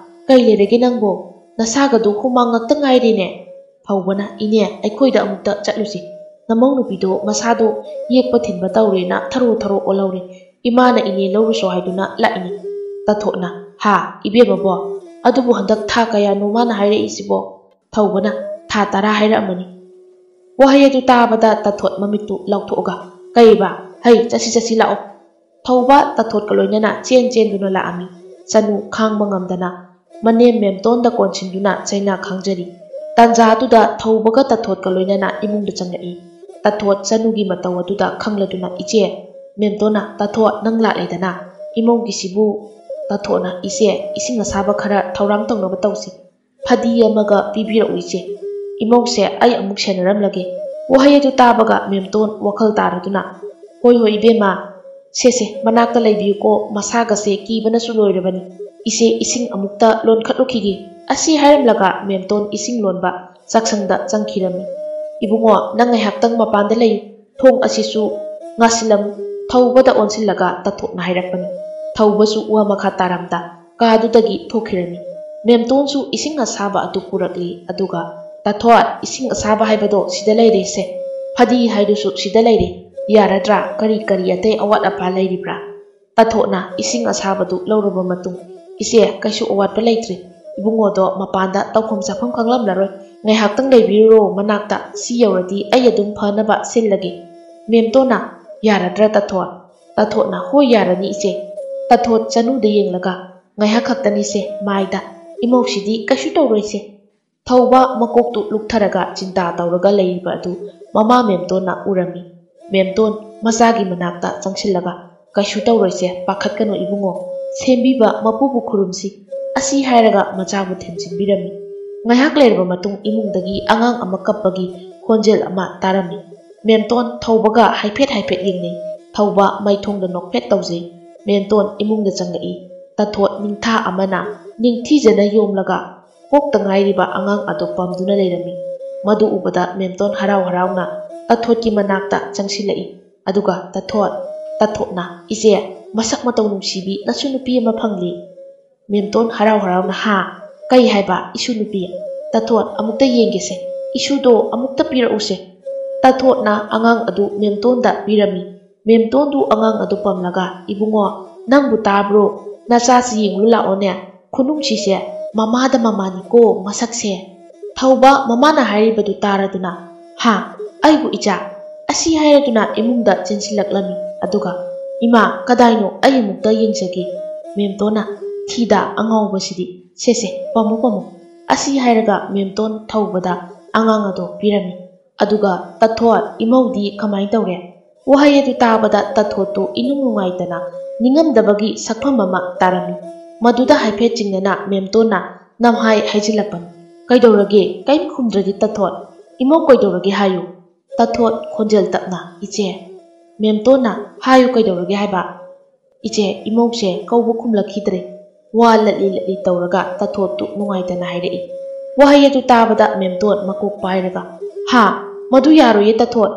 ꯀꯩ ꯂꯩꯔꯒꯦ ꯅꯪꯕꯣ? ꯅꯁꯥꯒꯗꯨ ꯍꯨꯃꯥꯡ ꯉꯥꯛꯇ ꯉꯥꯏꯔꯦꯅꯦ?" ꯊꯧꯕꯅ, "ꯏꯅꯦ, ꯑꯩꯈꯣꯏꯗ ꯑꯃꯨꯛꯇ ꯆꯠꯂꯨꯁꯤ꯫ ꯅꯃꯧ ꯅꯨꯄꯤꯗꯣ ꯃꯁꯥꯗꯣ ꯌꯦꯛꯄ ꯊꯤꯟꯕ ꯇꯧꯔꯦꯅ ꯊꯔꯣ ꯊꯔꯣ ꯑꯣꯜꯍꯧꯔꯦ꯫ ꯏꯃꯥꯅ ꯏꯅꯦ ꯂꯧꯔꯨꯁꯣ ꯍꯥꯏꯗꯨꯅ ꯂꯥꯛꯏꯅꯤ꯫" ꯇꯥꯊꯣꯠꯅ, "ꯍꯥ, ꯏꯕꯦꯝꯃꯕꯣ? ꯑꯗꯨꯕꯨ ꯍꯟꯗꯛ ꯊꯥ ꯀꯌꯥꯅꯣ ꯃꯥꯅ ꯍꯥꯏꯔꯛꯏꯁꯤꯕꯣ?" ꯊꯧꯕꯅ, "ꯊꯥ ꯇꯔꯥ ꯍꯥꯏꯔꯛꯑꯃꯅꯤ꯫" ꯋꯥꯍꯩ ꯑꯗꯨ ꯇꯥꯕꯗ ꯇꯥꯊꯣꯠ ꯃꯃꯤꯠꯇꯨ ꯂꯥꯎꯊꯣꯛꯑꯒ, "ꯀꯩꯕ? ꯍꯩ, ꯆꯠꯁꯤ, ꯆꯠꯁꯤ, ꯂꯥꯛꯑꯣ꯫" ꯊꯧꯕ ꯇꯥꯊꯣꯠꯀ ꯂꯣꯏꯅꯅ ꯆꯦꯟ ꯆꯦꯟꯗꯨꯅ ꯂꯥꯛꯑꯝꯃꯤ꯫ ꯆꯅꯨ ꯈꯥꯡꯕ ꯉꯝꯗꯅ ꯃꯅꯦꯝ ꯃꯦꯝꯇꯣꯟꯗ ꯀꯣꯟꯁꯤꯟꯗꯨꯅ ꯆꯩꯅꯥ ꯈꯥꯡꯖꯔꯤ꯫ ꯇꯥꯟꯖꯥꯗꯨꯗ ꯊꯧꯕꯒ ꯇꯥꯊꯣꯠꯀ ꯂꯣꯏꯅꯅ ꯏꯃꯨꯡꯗ ꯆꯪꯂꯛꯏ꯫ ꯇꯥꯊꯣꯠ ꯆꯅꯨꯒꯤ ꯃꯇꯧ ꯑꯗꯨꯗ ꯈꯪꯂꯗꯨꯅ, "ꯏꯆꯦ꯫" ꯃꯦꯝꯇꯣꯟꯅ, "ꯇꯥꯊꯣꯠ, ꯅꯪ ꯂꯥꯛꯂꯦꯗꯅ꯫ ꯏꯃꯧꯒꯤꯁꯤꯕꯨ?" ꯇꯥꯊꯣꯠꯅ, "ꯏꯆꯦ, ꯏꯁꯤꯡ ꯑꯁꯥꯕ ꯈꯔ ꯊꯧꯔꯥꯡ ꯇꯧꯅꯕ ꯇꯧꯁꯤ꯫ ꯐꯗꯤ ꯑꯃꯒ ꯄꯤꯕꯤꯔꯛꯎ ꯏꯆꯦ꯫ ꯏꯃꯧꯁꯦ ꯑꯩ ꯑꯃꯨꯛ ꯁꯦꯟꯅꯔꯝꯂꯒꯦ꯫" ꯋꯥꯍꯩ ꯑꯗꯨ ꯇꯥꯕꯒ ꯃꯦꯝꯇꯣꯟ ꯋꯥꯈꯜ ꯇꯥꯔꯗꯨꯅ, "ꯍꯣꯏ, ꯍꯣꯏ, ꯏꯕꯦꯝꯃ, ꯁꯦ, ꯁꯦ, ꯃꯅꯥꯛꯇ ꯂꯩꯕꯤꯌꯨꯀꯣ, ꯃꯁꯥꯒꯁꯦ ꯀꯤꯕꯅꯁꯨ ꯂꯣꯏꯔꯕꯅꯤ꯫ ꯏꯆꯦ, ꯏꯁꯤꯡ ꯑꯃꯨꯛꯇ ꯂꯣꯟꯈꯠꯂꯨꯈꯤꯒꯦ꯫" ꯑꯁꯤ ꯍꯥꯏꯔꯝꯂꯒ ꯃꯦꯝꯇꯣꯟ ꯏꯁꯤꯡ ꯂꯣꯟꯕ ꯆꯥꯛꯁꯪꯗ ꯆꯪꯈꯤꯔꯝꯃꯤ꯫ "ꯏꯕꯨꯡꯉꯣ, ꯅꯪ ꯉꯥꯏꯍꯥꯛꯇꯪ ꯃꯄꯥꯟꯗ ꯂꯩꯌꯨ, ꯊꯣꯡ ꯑꯁꯤꯁꯨ ꯉꯥꯁꯤꯜꯂꯝꯃꯨ꯫" ꯊꯧꯕꯗ ꯑꯣꯟꯁꯤꯜꯂꯒ ꯇꯥꯊꯣꯠꯅ ꯍꯥꯏꯔꯛꯄꯅꯤ꯫ ꯊꯧꯕꯁꯨ ꯋꯥ ꯃꯈꯥ ꯇꯥꯔꯝꯗ ꯀꯥꯗꯨꯗꯒꯤ ꯊꯣꯛꯈꯤꯔꯝꯃꯤ꯫ ꯃꯦꯝꯇꯣꯟꯁꯨ ꯏꯁꯤꯡ ꯑꯁꯥꯕ ꯑꯗꯨ ꯄꯨꯔꯛꯂꯤ, ꯑꯗꯨꯒ, "ꯇꯥꯊꯣꯠ, ꯏꯁꯤꯡ ꯑꯁꯥꯕ ꯍꯥꯏꯕꯗꯣ ꯁꯤꯗ ꯂꯩꯔꯦꯁꯦ, ꯐꯗꯤ ꯍꯥꯏꯗꯨꯁꯨ ꯁꯤꯗ ꯂꯩꯔꯦ, ꯌꯥꯔꯗ꯭ꯔꯥ? ꯀꯔꯤ ꯀꯔꯤ ꯑꯇꯩ ꯑꯋꯥꯠ ꯑꯄꯥ ꯂꯩꯔꯤꯕ꯭ꯔꯥ?" ꯇꯥꯊꯣꯠꯅ ꯏꯁꯤꯡ ꯑꯁꯥꯕꯗꯨ ꯂꯧꯔꯕ ꯃꯇꯨꯡ, "ꯏꯆꯦ, ꯀꯩꯁꯨ ꯑꯋꯥꯠꯄ ꯂꯩꯇ꯭ꯔꯦ꯫ ꯏꯕꯨꯡꯉꯣꯗꯣ ꯃꯄꯥꯟꯗ ꯇꯧꯐꯝ ꯆꯥꯐꯝ ꯈꯪꯂꯝꯂꯔꯣꯏ꯫ ꯉꯥꯏꯍꯥꯛꯇꯪ ꯂꯩꯕꯤꯔꯨꯔꯣ ꯃꯅꯥꯛꯇ, ꯁꯤ ꯌꯧꯔꯗꯤ ꯑꯩ ꯑꯗꯨꯝ ꯐꯅꯕ ꯁꯤꯜꯂꯒꯦ꯫" ꯃꯦꯝꯇꯣꯟꯅ, "ꯌꯥꯔꯗ꯭ꯔꯥ ꯇꯥꯊꯣꯠ?" ꯇꯥꯊꯣꯠꯅ, "ꯍꯣꯏ, ꯌꯥꯔꯅꯤ ꯏꯆꯦ꯫" ꯇꯥꯊꯣꯠ ꯆꯅꯨꯗ ꯌꯦꯡꯂꯒ, "ꯉꯥꯏꯍꯥꯛ ꯈꯛꯇꯅꯤꯁꯦ, ꯃꯥꯏꯗ, ꯏꯃꯧꯁꯤꯗꯤ ꯀꯩꯁꯨ ꯇꯧꯔꯣꯏꯁꯦ꯫" ꯊꯧꯕ ꯃꯀꯣꯛꯇꯨ ꯂꯨꯛꯊꯔꯒ ꯆꯤꯟꯇꯥ ꯇꯧꯔꯒ ꯂꯩꯔꯤꯕ ꯑꯗꯨ ꯃꯃꯥ ꯃꯦꯝꯇꯣꯟꯅ ꯎꯔꯝꯃꯤ꯫ ꯃꯦꯝꯇꯣꯟ ꯃꯆꯥꯒꯤ ꯃꯅꯥꯛꯇ ꯆꯪꯁꯤꯜꯂꯒ, "ꯀꯩꯁꯨ ꯇꯧꯔꯣꯏꯁꯦ, ꯄꯥꯈꯠꯀꯅꯨ ꯏꯕꯨꯡꯉꯣ꯫ ꯁꯦꯝꯕꯤꯕ ꯃꯄꯨꯕꯨ ꯈꯨꯔꯨꯝꯁꯤ꯫" ꯑꯁꯤ ꯍꯥꯏꯔꯒ ꯃꯆꯥꯕꯨ ꯊꯦꯝꯖꯤꯟꯕꯤꯔꯝꯃꯤ꯫ ꯉꯥꯏꯍꯥꯛ ꯂꯩꯔꯕ ꯃꯇꯨꯡ ꯏꯃꯨꯡꯗꯒꯤ ꯑꯉꯥꯡ ꯑꯃ ꯀꯞꯄꯒꯤ ꯈꯣꯟꯖꯦꯜ ꯑꯃ ꯇꯥꯔꯝꯃꯤ꯫ ꯃꯦꯝꯇꯣꯟ ꯊꯧꯕꯒ ꯍꯥꯏꯐꯦꯠ ꯍꯥꯏꯐꯦꯠ ꯌꯦꯡꯅꯩ꯫ ꯊꯧꯕ ꯃꯩꯊꯣꯡꯗ ꯅꯣꯛꯐꯦꯠ ꯇꯧꯖꯩ꯫ ꯃꯦꯝꯇꯣꯟ ꯏꯃꯨꯡꯗ ꯆꯪꯂꯛꯏ꯫ ꯇꯥꯊꯣꯠ ꯅꯤꯡꯊꯥ ꯑꯃꯅ ꯅꯤꯡꯊꯤꯖꯅ ꯌꯣꯝꯂꯒ ꯄꯣꯛꯇ ꯉꯥꯏꯔꯤꯕ ꯑꯉꯥꯡ ꯑꯗꯨ ꯄꯝꯗꯨꯅ ꯂꯩꯔꯝꯃꯤ꯫ ꯃꯗꯨ ꯎꯕꯗ ꯃꯦꯝꯇꯣꯟ ꯍꯔꯥꯎ ꯍꯔꯥꯎꯅ ꯇꯥꯊꯣꯠꯀꯤ ꯃꯅꯥꯛꯇ ꯆꯪꯁꯤꯜꯂꯛꯏ꯫ ꯑꯗꯨꯒ ꯇꯥꯊꯣꯠ, ꯇꯥꯊꯣꯠꯅ, "ꯏꯆꯦ, ꯃꯁꯛ ꯃꯇꯧ ꯅꯨꯡꯁꯤꯕꯤ ꯅꯁꯨ ꯅꯨꯄꯤ ꯑꯃ ꯐꯪꯂꯤ꯫" ꯃꯦꯝꯇꯣꯟ ꯍꯔꯥꯎ ꯍꯔꯥꯎꯅ, "ꯍꯥ? ꯀꯩ ꯍꯥꯏꯕ, ꯏꯁꯨ ꯅꯨꯄꯤ? ꯇꯥꯊꯣꯠ, ꯑꯃꯨꯛꯇ ꯌꯦꯡꯒꯦꯁꯦ꯫ ꯏꯁꯨꯗꯣ ꯑꯃꯨꯛꯇ ꯄꯤꯔꯛꯎꯁꯦ꯫" ꯇꯥꯊꯣꯠꯅ ꯑꯉꯥꯡ ꯑꯗꯨ ꯃꯦꯝꯇꯣꯟꯗ ꯄꯤꯔꯝꯃꯤ꯫ ꯃꯦꯝꯇꯣꯟꯗꯨ ꯑꯉꯥꯡ ꯑꯗꯨ ꯄꯝꯂꯒ, "ꯏꯕꯨꯡꯉꯣ, ꯅꯪꯕꯨ ꯇꯥꯕ꯭ꯔꯣ? ꯅꯆꯥꯁꯤ ꯌꯦꯡꯂꯨ ꯂꯥꯛꯑꯣꯅꯦ꯫ ꯈꯨꯅꯨꯡꯁꯤꯁꯦ ꯃꯃꯥꯗ ꯃꯃꯥꯅꯤꯀꯣ ꯃꯁꯛꯁꯦ꯫" ꯊꯧꯕ ꯃꯃꯥꯅ ꯍꯥꯏꯔꯤꯕꯗꯨ ꯇꯥꯔꯗꯨꯅ, "ꯍꯥ? ꯑꯩꯕꯨ ꯏꯆꯥ?" ꯑꯁꯤ ꯍꯥꯏꯔꯗꯨꯅ ꯏꯃꯨꯡꯗ ꯆꯦꯟꯁꯤꯜꯂꯛꯂꯝꯃꯤ꯫ ꯑꯗꯨꯒ, "ꯏꯃꯥ, ꯀꯗꯥꯏꯅꯣ? ꯑꯩ ꯑꯃꯨꯛꯇ ꯌꯦꯡꯖꯒꯦ꯫" ꯃꯦꯝꯇꯣꯟꯅ, "ꯊꯤꯗ ꯑꯉꯥꯎꯕꯁꯤꯗꯤ꯫ ꯁꯦ, ꯁꯦ, ꯄꯝꯃꯨ, ꯄꯝꯃꯨ꯫" ꯑꯁꯤ ꯍꯥꯏꯔꯒ ꯃꯦꯝꯇꯣꯟ ꯊꯧꯕꯗ ꯑꯉꯥꯡ ꯑꯗꯣ ꯄꯤꯔꯝꯃꯤ꯫ ꯑꯗꯨꯒ, "ꯇꯥꯊꯣꯠ, ꯏꯃꯧꯗꯤ ꯀꯃꯥꯏ ꯇꯧꯔꯦ?" ꯋꯥꯍꯩ ꯑꯗꯨ ꯇꯥꯕꯗ ꯇꯥꯊꯣꯠꯇꯨ ꯏꯅꯨꯡ ꯅꯨꯡꯉꯥꯏꯇꯅ ꯅꯤꯡꯉꯝꯗꯕꯒꯤ ꯁꯛꯐꯝ ꯑꯃ ꯇꯥꯔꯝꯃꯤ꯫ ꯃꯗꯨꯗ ꯍꯥꯏꯐꯦꯠ ꯆꯤꯡꯅꯅ ꯃꯦꯝꯇꯣꯟꯅ ꯅꯝꯍꯥꯏ ꯍꯥꯏꯖꯤꯜꯂꯛꯄꯅꯤ꯫ "ꯀꯩꯗꯧꯔꯒꯦ? ꯀꯩꯝ ꯈꯨꯝꯗ꯭ꯔꯗꯤ ꯇꯥꯊꯣꯠ, ꯏꯃꯧ ꯀꯩꯗꯧꯔꯒꯦ ꯍꯥꯏꯌꯨ꯫" ꯇꯥꯊꯣꯠ ꯈꯣꯟꯖꯦꯜ ꯇꯞꯅ, "ꯏꯆꯦ꯫" ꯃꯦꯝꯇꯣꯟꯅ, "ꯍꯥꯏꯌꯨ, ꯀꯩꯗꯧꯔꯒꯦ ꯍꯥꯏꯕ?" "ꯏꯆꯦ, ꯏꯃꯧꯁꯦ ꯀꯧꯕ ꯈꯨꯝꯂꯛꯈꯤꯗ꯭ꯔꯦ꯫" ꯋꯥ ꯂꯠꯂꯤ ꯂꯠꯂꯤ ꯇꯧꯔꯒ ꯇꯥꯊꯣꯠꯇꯨ ꯅꯨꯡꯉꯥꯏꯇꯅ ꯍꯥꯏꯔꯛꯏ꯫ ꯋꯥꯍꯩ ꯑꯗꯨ ꯇꯥꯕꯗ ꯃꯦꯝꯇꯣꯟ ꯃꯀꯣꯛ ꯄꯥꯏꯔꯒ, "ꯍꯥ? ꯃꯗꯨ ꯌꯥꯔꯣꯏꯌꯦ ꯇꯥꯊꯣꯠ꯫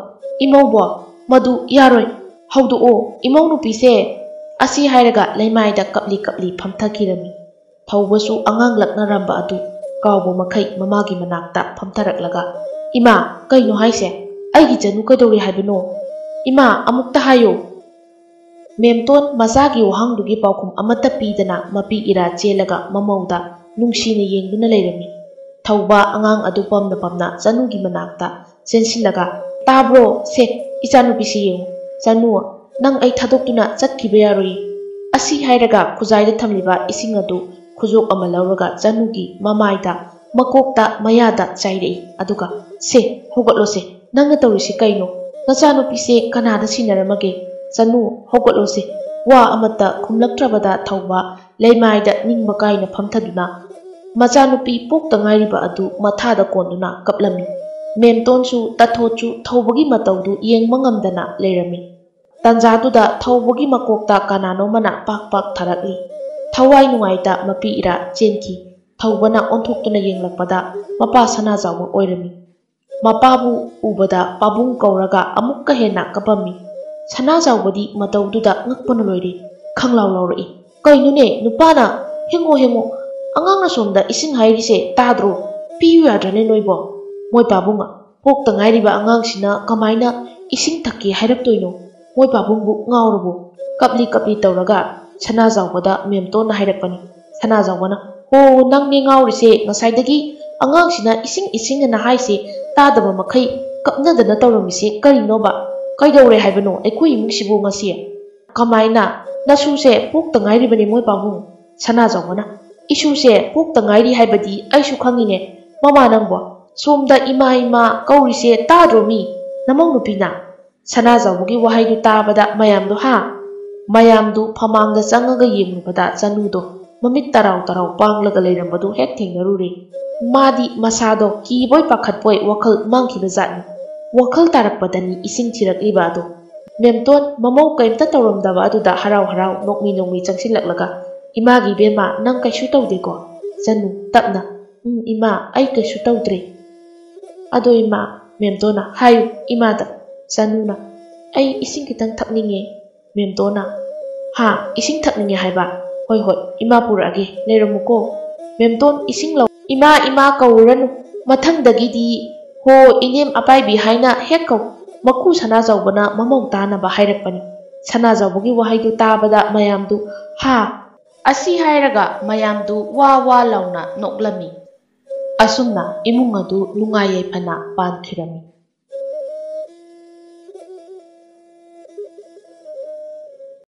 ꯏꯃꯧꯕꯣ, ꯃꯗꯨ ꯌꯥꯔꯣꯏ꯫ ꯍꯧꯗꯣꯛꯑꯣ, ꯏꯃꯧ ꯅꯨꯄꯤꯁꯦ꯫" ꯑꯁꯤ ꯍꯥꯏꯔꯒ ꯂꯩꯃꯥꯏꯗ ꯀꯞꯂꯤ ꯀꯞꯂꯤ ꯐꯝꯊꯈꯤꯔꯝꯃꯤ꯫ ꯊꯧꯕꯁꯨ ꯑꯉꯥꯡ ꯂꯛꯅꯔꯝꯕ ꯑꯗꯨ ꯀꯥꯎꯕ ꯃꯈꯩ ꯃꯃꯥꯒꯤ ꯃꯅꯥꯛꯇ ꯐꯝꯊꯔꯛꯂꯒ, "ꯏꯃꯥ, ꯀꯩꯅꯣ ꯍꯥꯏꯁꯦ? ꯑꯩꯒꯤ ꯆꯅꯨ ꯀꯩꯗꯧꯔꯦ ꯍꯥꯏꯕꯅꯣ? ꯏꯃꯥ, ꯑꯃꯨꯛꯇ ꯍꯥꯏꯌꯣ꯫" ꯃꯦꯝꯇꯣꯟ ꯃꯆꯥꯒꯤ ꯋꯥꯍꯪꯗꯨꯒꯤ ꯄꯥꯎꯈꯨꯝ ꯑꯃꯠꯇ ꯄꯤꯗꯅ ꯃꯄꯤ ꯏꯔꯥ ꯆꯦꯜꯂꯒ ꯃꯃꯧꯗ ꯅꯨꯡꯁꯤꯅ ꯌꯦꯡꯗꯨꯅ ꯂꯩꯔꯝꯃꯤ꯫ ꯊꯧꯕ ꯑꯉꯥꯡ ꯑꯗꯨ ꯄꯝꯅ ꯄꯝꯅ ꯆꯅꯨꯒꯤ ꯃꯅꯥꯛꯇ ꯆꯦꯟꯁꯤꯜꯂꯒ, "ꯇꯥꯕ꯭ꯔꯣ? ꯁꯦ, ꯏꯆꯥꯅꯨꯄꯤꯁꯤ ꯌꯦꯡꯉꯨ꯫ ꯆꯅꯨ, ꯅꯪ ꯑꯩ ꯊꯥꯗꯣꯛꯇꯨꯅ ꯆꯠꯈꯤꯕ ꯌꯥꯔꯣꯏ꯫" ꯑꯁꯤ ꯍꯥꯏꯔꯒ ꯈꯨꯖꯥꯏꯗ ꯊꯝꯂꯤꯕ ꯏꯁꯤꯡ ꯑꯗꯨ ꯈꯨꯖꯣꯞ ꯑꯃ ꯂꯧꯔꯒ ꯆꯅꯨꯒꯤ ꯃꯃꯥꯏꯗ, ꯃꯀꯣꯛꯇ, ꯃꯌꯥꯗ ꯆꯥꯏꯔꯛꯏ꯫ ꯑꯗꯨꯒ, "ꯁꯦ, ꯍꯧꯒꯠꯂꯣꯁꯦ꯫ ꯅꯪꯅ ꯇꯧꯔꯤꯁꯤ ꯀꯩꯅꯣ? ꯅꯆꯥꯅꯨꯄꯤꯁꯦ ꯀꯅꯥꯗ ꯁꯤꯟꯅꯔꯝꯃꯒꯦ? ꯆꯅꯨ, ꯍꯧꯒꯠꯂꯣꯁꯦ꯫" ꯋꯥ ꯑꯃꯠꯇ ꯈꯨꯝꯂꯛꯇ꯭ꯔꯕꯗ ꯊꯧꯕ ꯂꯩꯃꯥꯏꯗ ꯅꯤꯡꯕ ꯀꯥꯏꯅ ꯐꯝꯊꯗꯨꯅ ꯃꯆꯥꯅꯨꯄꯤ ꯄꯣꯛꯇ ꯉꯥꯏꯔꯤꯕ ꯑꯗꯨ ꯃꯊꯥꯗ ꯀꯣꯟꯗꯨꯅ ꯀꯞꯂꯝꯃꯤ꯫ ꯃꯦꯝꯇꯣꯟꯁꯨ ꯇꯥꯊꯣꯠꯁꯨ ꯊꯧꯕꯒꯤ ꯃꯇꯧꯗꯨ ꯌꯦꯡꯕ ꯉꯝꯗꯅ ꯂꯩꯔꯝꯃꯤ꯫ ꯇꯥꯟꯖꯥꯗꯨꯗ ꯊꯧꯕꯒꯤ ꯃꯀꯣꯛꯇ ꯀꯅꯥꯅꯣꯃꯅ ꯄꯥꯛ ꯄꯥꯛ ꯊꯥꯔꯛꯂꯤ꯫ ꯊꯋꯥꯏ ꯅꯨꯡꯉꯥꯏꯇ ꯃꯄꯤ ꯏꯔꯥ ꯆꯦꯟꯈꯤ꯫ ꯊꯧꯕꯅ ꯑꯣꯟꯊꯣꯛꯇꯨꯅ ꯌꯦꯡꯂꯛꯄꯗ ꯃꯄꯥ ꯁꯅꯥꯖꯥꯎꯕ ꯑꯣꯏꯔꯝꯃꯤ꯫ ꯃꯄꯥꯕꯨ ꯎꯕꯗ ꯄꯥꯕꯨꯡ ꯀꯧꯔꯒ ꯑꯃꯨꯛꯀ ꯍꯦꯟꯅ ꯀꯞꯄꯝꯃꯤ꯫ ꯁꯅꯥꯖꯥꯎꯕꯗꯤ ꯃꯇꯧꯗꯨꯗ ꯉꯛꯄꯅ ꯂꯣꯏꯔꯦ꯫ ꯈꯪꯂꯥꯎ ꯂꯥꯎꯔꯛꯏ꯫ "ꯀꯩꯅꯣꯅꯦ, ꯅꯨꯄꯥꯅ ꯍꯦꯡꯉꯣ ꯍꯦꯡꯉꯣ, ꯑꯉꯥꯡꯅ ꯁꯣꯝꯗ ꯏꯁꯤꯡ ꯍꯥꯏꯔꯤꯁꯦ ꯇꯥꯗ꯭ꯔꯣ? ꯄꯤꯌꯨ ꯌꯥꯗ꯭ꯔꯅꯦ ꯅꯣꯏꯕꯣ?" ꯃꯣꯏ ꯄꯥꯕꯨꯡ ꯄꯣꯛꯇ ꯉꯥꯏꯔꯤꯕ ꯑꯉꯥꯡꯁꯤꯅ ꯀꯃꯥꯏꯅ ꯏꯁꯤꯡ ꯊꯛꯀꯦ ꯍꯥꯏꯔꯛꯇꯣꯏꯅꯣ? ꯃꯣꯏ ꯄꯥꯕꯨꯡꯕꯨ ꯉꯥꯎꯔꯕꯣ? ꯀꯞꯂꯤ ꯀꯞꯂꯤ ꯇꯧꯔꯒ ꯁꯅꯥꯖꯥꯎꯕꯗ ꯃꯦꯝꯇꯣꯟꯅ ꯍꯥꯏꯔꯛꯄꯅꯤ꯫ ꯁꯅꯥꯖꯥꯎꯕꯅ, "ꯍꯣ, ꯅꯪꯅꯦ ꯉꯥꯎꯔꯤꯁꯦ, ꯉꯁꯥꯏꯗꯒꯤ ꯑꯉꯥꯡꯁꯤꯅ ꯏꯁꯤꯡ ꯏꯁꯤꯡ ꯑꯅ ꯍꯥꯏꯁꯦ ꯇꯥꯗꯕ ꯃꯈꯩ ꯀꯞꯅꯗꯅ ꯇꯧꯔꯝꯃꯤꯁꯦ ꯀꯔꯤꯅꯣꯕ? ꯀꯩꯗꯧꯔꯦ ꯍꯥꯏꯕꯅꯣ ꯑꯩꯈꯣꯏ ꯏꯃꯨꯡꯁꯤꯕꯨ ꯉꯁꯤ?" "ꯀꯃꯥꯏꯅ? ꯅꯁꯨꯁꯦ ꯄꯣꯛꯇ ꯉꯥꯏꯔꯤꯕꯅꯤ ꯃꯣꯏ ꯄꯥꯕꯨꯡ꯫" ꯁꯅꯥꯖꯥꯎꯕꯅ, "ꯏꯁꯨꯁꯦ ꯄꯣꯛꯇ ꯉꯥꯏꯔꯤ ꯍꯥꯏꯕꯗꯤ ꯑꯩꯁꯨ ꯈꯪꯉꯤꯅꯦ꯫ ꯃꯃꯥ ꯅꯪꯕꯣ, ꯁꯣꯝꯗ ꯏꯃꯥ ꯏꯃꯥ ꯀꯧꯔꯤꯁꯦ ꯇꯥꯗ꯭ꯔꯣ ꯃꯤ? ꯅꯃꯧ ꯅꯨꯄꯤꯅ?" ꯁꯅꯥꯖꯥꯎꯕꯒꯤ ꯋꯥꯍꯩꯗꯨ ꯇꯥꯕꯗ ꯃꯌꯥꯝꯗꯣ, ꯍꯥ? ꯃꯌꯥꯝꯗꯨ ꯐꯃꯥꯡꯗ ꯆꯪꯉꯒ ꯌꯦꯡꯂꯨꯕꯗ ꯆꯅꯨꯗꯣ ꯃꯃꯤꯠ ꯇꯔꯥꯎ ꯇꯔꯥꯎ ꯄꯥꯡꯂꯒ ꯂꯩꯔꯝꯕꯗꯨ ꯍꯦꯛ ꯊꯦꯡꯅꯔꯨꯔꯦ꯫ ꯃꯥꯗꯤ ꯃꯁꯥꯗꯣ ꯀꯤꯕꯣꯏ ꯄꯥꯈꯠꯄꯣꯏ ꯋꯥꯈꯜ ꯃꯥꯡꯈꯤꯕ ꯖꯥꯠꯅꯤ꯫ ꯋꯥꯈꯜ ꯇꯥꯔꯛꯄꯗꯅꯤ ꯏꯁꯤꯡ ꯊꯤꯔꯛꯂꯤꯕ ꯑꯗꯣ꯫ ꯃꯦꯝꯇꯣꯟ ꯃꯃꯧ ꯀꯩꯝꯇ ꯇꯧꯔꯝꯗꯕ ꯑꯗꯨꯗ ꯍꯔꯥꯎ ꯍꯔꯥꯎ ꯅꯣꯛꯃꯤ ꯅꯣꯛꯃꯤ ꯆꯪꯁꯤꯜꯂꯛꯂꯒ, "ꯏꯃꯥꯒꯤ ꯏꯕꯦꯝꯃ, ꯅꯪ ꯀꯩꯁꯨ ꯇꯧꯗꯦꯀꯣ?" ꯆꯅꯨ, ꯇꯞꯅ, "ꯎꯝ, ꯏꯃꯥ, ꯑꯩ ꯀꯩꯁꯨ ꯇꯧꯗ꯭ꯔꯦ꯫" "ꯑꯗꯣ ꯏꯃꯥ," ꯃꯦꯝꯇꯣꯟꯅ, "ꯍꯥꯏꯌꯨ ꯏꯃꯥꯗ꯫" ꯆꯅꯨꯅ, "ꯑꯩ ꯏꯁꯤꯡ ꯈꯤꯇꯪ ꯊꯛꯅꯤꯡꯉꯦ꯫" ꯃꯦꯝꯇꯣꯟꯅ, "ꯍꯥ, ꯏꯁꯤꯡ ꯊꯛꯅꯤꯡꯉꯦ ꯍꯥꯏꯕ? ꯍꯣꯏ, ꯍꯣꯏ, ꯏꯃꯥ ꯄꯨꯔꯛꯑꯒꯦ, ꯂꯩꯔꯝꯃꯨꯀꯣ꯫" ꯃꯦꯝꯇꯣꯟ ꯏꯁꯤꯡ ꯂꯧ, "ꯏꯃꯥ, ꯏꯃꯥ ꯀꯧꯔꯨꯔꯅꯨ, ꯃꯊꯪꯗꯒꯤꯗꯤ ꯍꯣ, ꯏꯅꯦꯝ ꯑꯄꯥꯏꯕꯤ ꯍꯥꯏꯅ ꯍꯦꯛ ꯀꯧ꯫" ꯃꯀꯨ ꯁꯅꯥꯖꯥꯎꯕꯅ ꯃꯃꯧ ꯇꯥꯅꯕ ꯍꯥꯏꯔꯛꯄꯅꯤ꯫ ꯁꯅꯥꯖꯥꯎꯕꯒꯤ ꯋꯥꯍꯩꯗꯨ ꯇꯥꯕꯗ ꯃꯌꯥꯝꯗꯨ, "ꯍꯥ?" ꯑꯁꯤ ꯍꯥꯏꯔꯒ ꯃꯌꯥꯝꯗꯨ ꯋꯥ ꯋꯥ ꯂꯥꯎꯅ ꯅꯣꯛꯂꯝꯃꯤ꯫ ꯑꯁꯨꯝꯅ ꯏꯃꯨꯡ ꯑꯗꯨ ꯅꯨꯡꯉꯥꯏ ꯌꯥꯏꯐꯅ ꯄꯥꯟꯈꯤꯔꯝꯃꯤ꯫